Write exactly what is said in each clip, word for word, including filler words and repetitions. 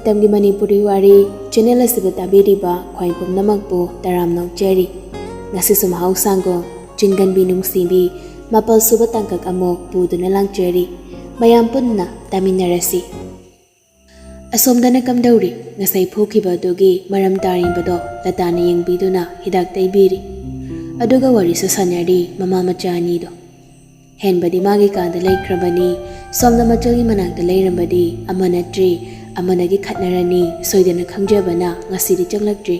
ꯃꯇꯝꯒꯤ ꯃꯅꯤꯄꯨꯔꯤ ꯋꯥꯔꯤ ꯆꯦꯅꯦꯜ ꯑꯁꯤꯕꯨ ꯇꯥꯕꯤꯔꯤꯕ ꯈ꯭ꯋꯥꯏ ꯄꯨꯝꯅꯃꯛꯄꯨ ꯇꯔꯥꯝꯅ ꯑꯣꯛꯆꯔꯤ꯫ ꯉꯁꯤꯁꯨ ꯃꯍꯧꯁꯥꯒꯨꯝ ꯆꯤꯡꯒꯟꯕꯤ ꯅꯨꯡꯁꯤꯕꯤ ꯃꯥꯄꯜ ꯁꯨꯕ ꯇꯥꯡꯀꯛ ꯑꯃꯨꯛ ꯄꯨꯗꯨꯅ ꯂꯥꯛꯆꯔꯤ꯫ ꯃꯌꯥꯝ ꯄꯨꯟꯅ ꯇꯥꯃꯤꯟꯅꯔꯁꯤ꯫ ꯑꯁꯣꯝꯗꯅ ꯀꯝꯗꯧꯔꯤ? ꯉꯁꯥꯏ ꯐꯨꯈꯤꯕ ꯑꯗꯨꯒꯤ ꯃꯔꯝ ꯇꯥꯔꯤꯕꯗꯣ ꯂꯇꯥꯅ ꯌꯦꯡꯕꯤꯗꯨꯅ ꯍꯤꯗꯥꯛ ꯇꯩꯕꯤꯔꯤ꯫ ꯑꯗꯨꯒ ꯋꯥꯔꯤꯁꯨ ꯁꯥꯟꯅꯔꯤ ꯃꯃꯥ ꯃꯆꯥ ꯑꯅꯤꯗꯣ꯫ ꯍꯦꯟꯕꯗꯤ ꯃꯥꯒꯤ ꯀꯥꯗ ꯂꯩꯈ꯭ꯔꯕꯅꯤ꯫ ꯁꯣꯝꯗ ꯃꯆꯜꯒꯤ ꯃꯅꯥꯛꯇ ꯂꯩꯔꯝꯕꯗꯤ ꯑꯃ ꯅꯠꯇ꯭ꯔꯤ ꯑꯃꯅꯒꯤ ꯈꯠꯅꯔꯅꯤ ꯁꯣꯏꯗꯅ ꯈꯪꯖꯕꯅ ꯉꯁꯤꯗꯤ ꯆꯪꯂꯛꯇ꯭ꯔꯤ꯫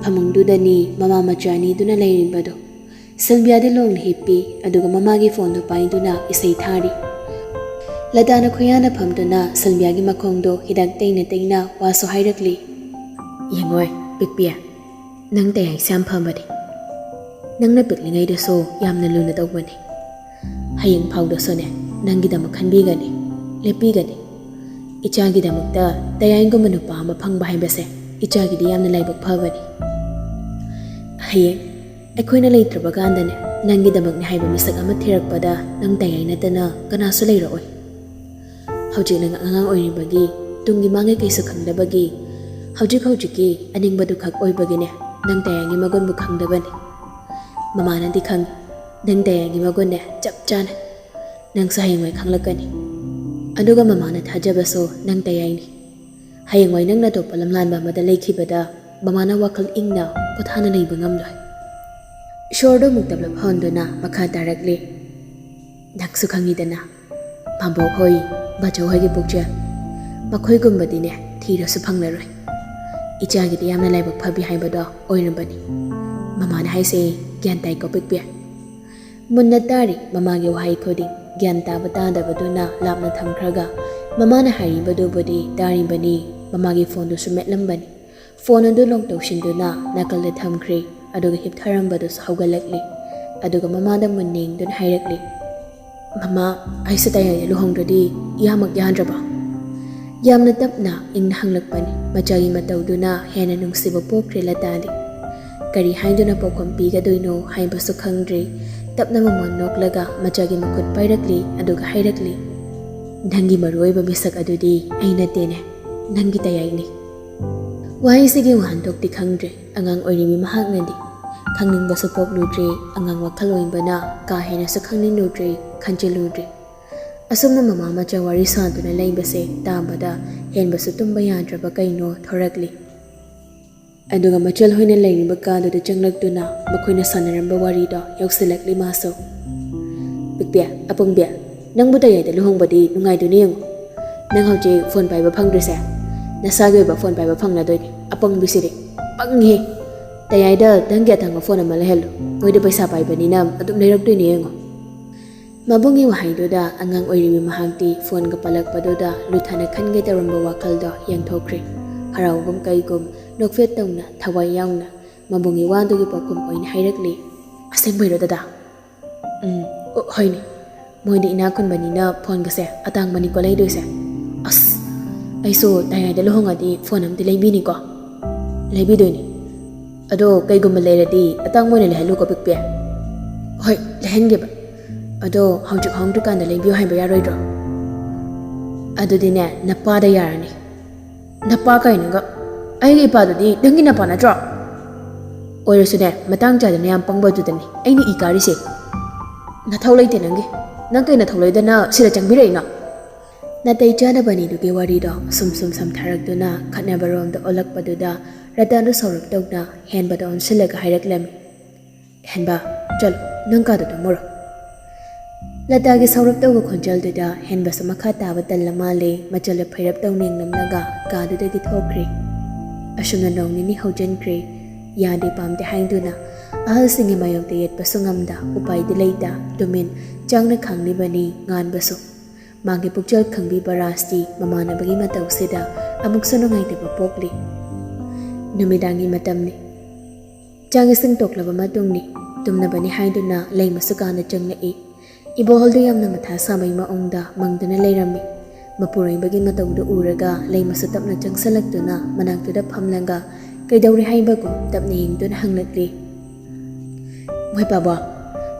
ꯐꯃꯨꯡꯗꯨꯗꯅꯤ ꯃꯃꯥ ꯃꯆꯥ ꯑꯅꯤꯗꯨꯅ ꯂꯩꯔꯤꯕꯗꯣ꯫ ꯁꯤꯜꯕꯤꯌꯥꯗꯤ ꯂꯣꯡꯅ ꯍꯤꯞꯄꯤ, ꯑꯗꯨꯒ ꯃꯃꯥꯒꯤ ꯐꯣꯟꯗꯨ ꯄꯥꯏꯗꯨꯅ ꯏꯁꯩ ꯊꯥꯔꯤ꯫ ꯂꯇꯥꯅ ꯈꯨꯌꯥꯅ ꯐꯝꯗꯨꯅ ꯁꯤꯜꯕꯤꯌꯥꯒꯤ ꯃꯈꯣꯡꯗꯣ ꯍꯤꯗꯥꯛ ꯇꯩꯅ ꯇꯩꯅ ꯋꯥꯁꯨ ꯍꯥꯏꯔꯛꯂꯤ꯫ "ꯌꯦꯡꯉꯣꯏ, ꯄꯤꯛꯄꯤ, ꯅꯪ ꯇꯌꯥꯏꯁꯦ ꯌꯥꯝ ꯐꯕꯅꯤ꯫ ꯅꯪꯅ ꯄꯤꯛꯂꯤꯉꯩꯗꯁꯨ ꯌꯥꯝꯅ ꯂꯨꯅ ꯇꯧꯕꯅꯤ꯫ ꯍꯌꯦꯡ ꯐꯥꯎꯗꯁꯨꯅꯦ, ꯅꯪꯒꯤꯗꯃꯛ ꯈꯟꯕꯤꯒꯅꯤ, ꯂꯦꯞꯄꯤꯒꯅꯤ꯫ ꯏꯆꯥꯒꯤꯗꯃꯛꯇ ꯇꯌꯥꯏꯒꯨꯝꯕ ꯅꯨꯄꯥ ꯑꯃ ꯐꯪꯕ ꯍꯥꯏꯕꯁꯦ ꯏꯆꯥꯒꯤꯗꯤ ꯌꯥꯝꯅ ꯂꯥꯏꯕꯛ ꯐꯕꯅꯤ꯫ ꯍꯌꯦꯡ ꯑꯩꯈꯣꯏꯅ ꯂꯩꯇ꯭ꯔꯕ ꯀꯥꯟꯗꯅꯦ, ꯅꯪꯒꯤꯗꯃꯛꯅꯦ ꯍꯥꯏꯕ ꯃꯤꯁꯛ ꯑꯃ ꯊꯤꯔꯛꯄꯗ ꯅꯪ ꯇꯌꯥꯏ ꯅꯠꯇꯅ ꯀꯅꯥꯁꯨ ꯂꯩꯔꯛꯑꯣꯏ꯫ ꯍꯧꯖꯤꯛ ꯅꯪ ꯑꯉꯥꯡ ꯑꯣꯏꯔꯤꯕꯒꯤ, ꯇꯨꯡꯒꯤ ꯃꯥꯡꯉꯩ ꯀꯩꯁꯨ ꯈꯪꯗꯕꯒꯤ, ꯍꯧꯖꯤꯛ ꯍꯧꯖꯤꯛꯀꯤ ꯑꯅꯤꯡꯕꯗꯨ ꯈꯛ ꯑꯣꯏꯕꯒꯤꯅꯦ, ꯅꯪ ꯇꯌꯥꯏꯒꯤ ꯃꯒꯨꯟꯕꯨ ꯈꯪꯗꯕꯅꯤ꯫ ꯃꯃꯥꯅꯗꯤ ꯈꯪꯉꯤ, ꯅꯪ ꯇꯌꯥꯏꯒꯤ ꯃꯒꯨꯟꯅꯦ ꯆꯞ ꯆꯥꯅ꯫ ꯅꯪꯁꯨ ꯍꯌꯦꯡꯋꯥꯏ ꯈꯪꯂꯛꯀꯅꯤ꯫ ꯑꯗꯨꯒ ꯃꯃꯥꯅ ꯊꯥꯖꯕꯁꯨ ꯅꯪ ꯇꯌꯥꯏꯅꯤ꯫ ꯍꯌꯦꯡꯋꯥꯏ ꯅꯪꯅ ꯑꯇꯣꯞꯄ ꯂꯝꯂꯥꯟꯕ ꯑꯃꯗ ꯂꯩꯈꯤꯕꯗ ꯃꯃꯥꯅ ꯋꯥꯈꯜ ꯏꯪꯅ ꯄꯣꯊꯥꯅ ꯂꯩꯕ ꯉꯝꯂꯣꯏ꯫" ꯏꯁꯣꯔꯗꯣ ꯑꯃꯨꯛ ꯇꯞꯂꯞ ꯍꯟꯗꯨꯅ ꯃꯈꯥ ꯇꯥꯔꯛꯂꯤ꯫ "ꯅꯪꯁꯨ ꯈꯪꯉꯤꯗꯅ, ꯃꯥꯕꯣꯛ ꯍꯣꯏ, ꯕꯥꯆꯧ ꯍꯣꯏꯒꯤ ꯄꯨꯛꯆꯦꯜ, ꯃꯈꯣꯏꯒꯨꯝꯕꯗꯤꯅꯦ ꯊꯤꯔꯁꯨ ꯐꯪꯂꯔꯣꯏ꯫ ꯏꯆꯥꯒꯤꯗꯤ ꯌꯥꯝꯅ ꯂꯥꯏꯕꯛ ꯐꯕꯤ ꯍꯥꯏꯕꯗꯣ ꯑꯣꯏꯔꯕꯅꯤ꯫ ꯃꯃꯥꯅ ꯍꯥꯏꯁꯦ ꯒ꯭ꯌꯥꯟ ꯇꯥꯏꯀꯣ ꯄꯤꯛꯄꯤ?" ꯃꯨꯟꯅ ꯇꯥꯔꯤ ꯃꯃꯥꯒꯤ ꯋꯥꯍꯩ ꯈꯨꯗꯤꯡ꯫ ꯒ꯭ꯌꯥꯟ ꯇꯥꯕ ꯇꯥꯗꯕꯗꯨꯅ ꯂꯥꯞꯅ ꯊꯝꯈ꯭ꯔꯒ ꯃꯃꯥꯅ ꯍꯥꯏꯔꯤꯕꯗꯨꯕꯨꯗꯤ ꯇꯥꯔꯤꯕꯅꯤ꯫ ꯃꯃꯥꯒꯤ ꯐꯣꯟꯗꯨꯁꯨ ꯃꯦꯠꯂꯝꯕꯅꯤ꯫ ꯐꯣꯟ ꯑꯗꯨ ꯂꯣꯛ ꯇꯧꯁꯤꯟꯗꯨꯅ ꯅꯥꯀꯜꯗ ꯊꯝꯈ꯭ꯔꯦ꯫ ꯑꯗꯨꯒ ꯍꯤꯞꯊꯔꯝꯕꯗꯨꯁꯨ ꯍꯧꯒꯠꯂꯛꯂꯤ꯫ ꯑꯗꯨꯒ ꯃꯃꯥꯗ ꯃꯨꯟꯅ ꯌꯦꯡꯗꯨꯅ ꯍꯥꯏꯔꯛꯂꯤ, "ꯃꯃꯥ, ꯑꯩꯁꯨ ꯇꯌꯥꯏꯗ ꯂꯨꯍꯣꯡꯗ꯭ꯔꯗꯤ ꯏꯌꯥꯃꯛ ꯌꯥꯗ꯭ꯔꯕ?" ꯌꯥꯝꯅ ꯇꯞꯅ ꯏꯪꯅ ꯍꯪꯂꯛꯄꯅꯤ꯫ ꯃꯆꯥꯒꯤ ꯃꯇꯧꯗꯨꯅ ꯍꯦꯟꯅ ꯅꯨꯡꯁꯤꯕ ꯄꯣꯛꯈ꯭ꯔꯦ ꯂꯇꯥꯗꯤ꯫ ꯀꯔꯤ ꯍꯥꯏꯗꯨꯅ ꯄꯥꯎꯈꯨꯝ ꯄꯤꯒꯗꯣꯏꯅꯣ ꯍꯥꯏꯕꯁꯨ ꯈꯪꯗ꯭ꯔꯦ꯫ ꯇꯞꯅ ꯃꯃꯣꯟ ꯅꯣꯛꯂꯒ ꯃꯆꯥꯒꯤ ꯃꯈꯨꯠ ꯄꯥꯏꯔꯛꯂꯤ, ꯑꯗꯨꯒ ꯍꯥꯏꯔꯛꯂꯤ, "ꯅꯪꯒꯤ ꯃꯔꯨꯑꯣꯏꯕ ꯃꯤꯁꯛ ꯑꯗꯨꯗꯤ ꯑꯩ ꯅꯠꯇꯦꯅꯦ꯫ ꯅꯪꯒꯤ ꯇꯌꯥꯏꯅꯤ꯫ ꯋꯥꯍꯩꯁꯤꯒꯤ ꯋꯥꯍꯟꯊꯣꯛꯇꯤ ꯈꯪꯗ꯭ꯔꯦ꯫ ꯑꯉꯥꯡ ꯑꯣꯏꯔꯤꯕꯤ ꯃꯍꯥꯛꯅꯗꯤ ꯈꯪꯅꯤꯡꯕꯁꯨ ꯄꯣꯛꯂꯨꯗ꯭ꯔꯦ꯫ ꯑꯉꯥꯡ ꯋꯥꯈꯜ ꯑꯣꯏꯕꯅ ꯀꯥ ꯍꯦꯟꯅꯁꯨ ꯈꯪꯅꯤꯡꯂꯨꯗ꯭ꯔꯦ, ꯈꯟꯖꯤꯜꯂꯨꯗ꯭ꯔꯦ꯫ ꯑꯁꯨꯝꯅ ꯃꯃꯥ ꯃꯆꯥ ꯋꯥꯔꯤ ꯁꯥꯗꯨꯅ ꯂꯩꯕꯁꯦ ꯇꯥꯕꯗ ꯍꯦꯟꯕꯁꯨ ꯇꯨꯝꯕ ꯌꯥꯗ꯭ꯔꯕ ꯀꯩꯅꯣ ꯊꯣꯔꯛꯂꯤ꯫ ꯑꯗꯨꯒ ꯃꯆꯜ ꯍꯣꯏꯅ ꯂꯩꯔꯤꯕ ꯀꯥꯗꯨꯗ ꯆꯪꯂꯛꯇꯨꯅ ꯃꯈꯣꯏꯅ ꯁꯥꯟꯅꯔꯝꯕ ꯋꯥꯔꯤꯗꯣ ꯌꯧꯁꯤꯜꯂꯛꯂꯤ ꯃꯥꯁꯨ꯫ "ꯄꯤꯛꯄꯤ, ꯑꯄꯪꯕꯤ, ꯅꯪꯕꯨ ꯇꯌꯥꯏꯗ ꯂꯨꯍꯣꯡꯕꯗꯤ ꯅꯨꯡꯉꯥꯏꯗꯣꯏꯅꯦ ꯌꯦꯡꯉꯨ꯫ ꯅꯪ ꯍꯧꯖꯤꯛ ꯐꯣꯟ ꯄꯥꯏꯕ ꯐꯪꯗ꯭ꯔꯤꯁꯦ ꯅꯁꯥꯒꯤ ꯑꯣꯏꯕ ꯐꯣꯟ ꯄꯥꯏꯕ ꯐꯪꯅꯗꯣꯏꯅꯦ꯫ ꯑꯄꯪꯕꯤꯁꯤꯗꯤ ꯄꯪꯉꯤꯍꯦ꯫ ꯇꯌꯥꯏꯗ ꯅꯪꯒꯤ ꯑꯇꯥꯡꯕ ꯐꯣꯟ ꯑꯃ ꯂꯩꯍꯜꯂꯨ꯫ ꯃꯣꯏꯗꯤ ꯄꯩꯁꯥ ꯄꯥꯏꯕꯅꯤꯅ ꯑꯗꯨꯝ ꯂꯩꯔꯛꯇꯣꯏꯅꯦ ꯌꯦꯡꯉꯣ꯫" ꯃꯕꯨꯡꯒꯤ ꯋꯥꯍꯩꯗꯨꯗ ꯑꯉꯥꯡ ꯑꯣꯏꯔꯤꯕꯤ ꯃꯍꯥꯛꯇꯤ ꯐꯣꯟꯒ ꯄꯜꯂꯛꯄꯗꯨꯗ ꯂꯨꯊꯥꯅ ꯈꯟꯒꯦ ꯇꯧꯔꯝꯕ ꯋꯥꯈꯜꯗꯣ ꯌꯦꯡꯊꯣꯛꯈ꯭ꯔꯦ꯫ ꯍꯔꯥꯎꯒꯨꯝ ꯀꯩꯒꯨꯝ, ꯅꯣꯛꯐꯦꯠ ꯇꯧꯅ ꯊꯋꯥꯏ ꯌꯥꯎꯅ ꯃꯕꯨꯡꯒꯤ ꯋꯥꯗꯨꯒꯤ ꯄꯥꯎꯈꯨꯝ ꯑꯣꯏꯅ ꯍꯥꯏꯔꯛꯂꯤ꯫ "ꯑꯁꯦꯡꯕꯩꯔꯣ ꯗꯗꯥ?" "ꯎꯝ, ꯑꯣ, ꯍꯣꯏꯅꯦ꯫ ꯃꯣꯏꯗꯤ ꯏꯅꯥꯛ ꯈꯨꯟꯕꯅꯤꯅ ꯐꯣꯟꯒꯁꯦ ꯑꯇꯥꯡꯕꯅꯤꯀꯣ ꯂꯩꯗꯣꯏꯁꯦ꯫ ꯑꯁ, ꯑꯩꯁꯨ ꯇꯌꯥꯏꯗ ꯂꯨꯍꯣꯡꯉꯗꯤ ꯐꯣꯟ ꯑꯃꯗꯤ ꯂꯩꯕꯤꯅꯤꯀꯣ꯫" "ꯂꯩꯕꯤꯗꯣꯏꯅꯤ꯫ ꯑꯗꯣ ꯀꯩꯒꯨꯝꯕ ꯂꯩꯔꯗꯤ ꯑꯇꯥꯡꯕ ꯑꯣꯏꯅ ꯂꯩꯍꯜꯂꯨꯀꯣ ꯄꯤꯛꯄꯤ꯫" "ꯍꯣꯏ, ꯂꯩꯍꯟꯒꯦꯕ꯫ ꯑꯗꯣ ꯍꯧꯖꯤꯛ ꯍꯧꯗ꯭ꯔꯤꯀꯥꯟꯗ ꯂꯩꯕꯤꯌꯨ ꯍꯥꯏꯕ ꯌꯥꯔꯣꯏꯗ꯭ꯔꯣ?" "ꯑꯗꯨꯗꯤꯅꯦ, ꯅꯄꯥꯗ ꯌꯥꯔꯅꯤ꯫" "ꯅꯄꯥ ꯀꯩꯅꯣꯒ? ꯑꯩꯒꯤ ꯏꯄꯥꯗꯨꯗꯤ ꯅꯪꯒꯤ ꯅꯄꯥ ꯅꯠꯇ꯭ꯔꯣ?" "ꯑꯣꯏꯔꯁꯨꯅꯦ, ꯃꯇꯥꯡ ꯆꯥꯗꯅ ꯌꯥꯝ ꯄꯪꯕꯗꯨꯗꯅꯦ ꯑꯩꯅ ꯏ ꯀꯥꯔꯤꯁꯦ꯫" "ꯅꯊꯧ ꯂꯩꯇꯦ ꯅꯪꯒꯤ꯫ ꯅꯪ ꯀꯩ ꯅꯊꯧ ꯂꯩꯗꯅ ꯁꯤꯗ ꯆꯪꯕꯤꯔꯛꯏꯅꯣ?" ꯅꯥꯇꯩ ꯆꯥꯗꯕ ꯑꯅꯤꯗꯨꯒꯤ ꯋꯥꯔꯤꯗꯣ ꯁꯨꯝ ꯁꯨꯝ ꯁꯝꯊꯔꯛꯇꯨꯅ ꯈꯠꯅꯕꯔꯣꯝꯗ ꯑꯣꯜꯂꯛꯄꯗꯨꯗ ꯔꯇꯥꯗꯨ ꯁꯥꯎꯔꯞ ꯇꯧꯅ ꯍꯦꯟꯕꯗ ꯑꯣꯟꯁꯤꯜꯂꯒ ꯍꯥꯏꯔꯛꯂꯝꯃꯤ꯫ "ꯍꯦꯟꯕ, ꯆꯠꯂꯣ, ꯅꯪ ꯀꯥꯗ ꯇꯨꯝꯃꯨꯔꯣ꯫" ꯂꯇꯥꯒꯤ ꯁꯥꯎꯔꯞ ꯇꯧꯕ ꯈꯣꯟꯖꯦꯜꯗꯨꯗ ꯍꯦꯟꯕꯁꯨ ꯃꯈꯥ ꯇꯥꯕ ꯇꯜꯂ ꯃꯥꯜꯂꯦ꯫ ꯃꯆꯜꯗ ꯐꯩꯔꯞ ꯇꯧꯅ ꯌꯦꯡꯂꯝꯂꯒ ꯀꯥꯗꯨꯗꯒꯤ ꯊꯣꯛꯈ꯭ꯔꯦ꯫ ꯑꯁꯨꯝꯅ ꯅꯣꯡ ꯅꯤꯅꯤ ꯍꯧꯖꯤꯟꯈ꯭ꯔꯦ꯫ ꯌꯥꯗꯦ ꯄꯥꯝꯗꯦ ꯍꯥꯏꯗꯨꯅ ꯑꯍꯜꯁꯤꯡꯒꯤ ꯃꯥꯌꯣꯛꯇ ꯌꯦꯠꯄꯁꯨ ꯉꯝꯗ, ꯎꯄꯥꯏꯗꯤ ꯂꯩꯇ, ꯇꯨꯃꯤꯟ ꯆꯪꯅ ꯈꯥꯡꯂꯤꯕꯅꯤ ꯉꯥꯟꯕꯁꯨ꯫ ꯃꯥꯒꯤ ꯄꯨꯛꯆꯦꯜ ꯈꯪꯕꯤꯕ ꯔꯥꯖꯇꯤ ꯃꯃꯥꯟꯅꯕꯒꯤ ꯃꯇꯧꯁꯤꯗ ꯑꯃꯨꯛꯁꯨ ꯅꯨꯡꯉꯥꯏꯇꯕ ꯄꯣꯛꯂꯤ꯫ ꯅꯨꯃꯤꯗꯥꯡꯒꯤ ꯃꯇꯝꯅꯤ꯫ ꯆꯥꯛ ꯏꯁꯤꯡ ꯇꯣꯛꯂꯕ ꯃꯇꯨꯡꯅꯤ꯫ ꯇꯨꯝꯅꯕꯅꯤ ꯍꯥꯏꯗꯨꯅ ꯂꯩꯃꯁꯨ ꯀꯥꯗ ꯆꯪꯂꯛꯏ꯫ ꯏꯕꯣꯍꯜꯗꯨ ꯌꯥꯝꯅ ꯃꯊꯥ ꯁꯥꯕꯒꯤ ꯃꯑꯣꯡꯗ ꯃꯪꯗꯨꯅ ꯂꯩꯔꯝꯃꯤ꯫ ꯃꯄꯨꯔꯣꯏꯕꯒꯤ ꯃꯇꯧꯗꯨ ꯎꯔꯒ ꯂꯩꯃꯁꯨ ꯇꯞꯅ ꯆꯪꯁꯤꯜꯂꯛꯇꯨꯅ ꯃꯅꯥꯛꯇꯨꯗ ꯐꯝꯂꯒ ꯀꯩꯗꯧꯔꯦ ꯍꯥꯏꯕꯒꯨꯝ ꯇꯞꯅ ꯌꯦꯡꯗꯨꯅ ꯍꯪꯂꯛꯂꯤ꯫ "ꯃꯣꯏ ꯄꯥꯕꯣ,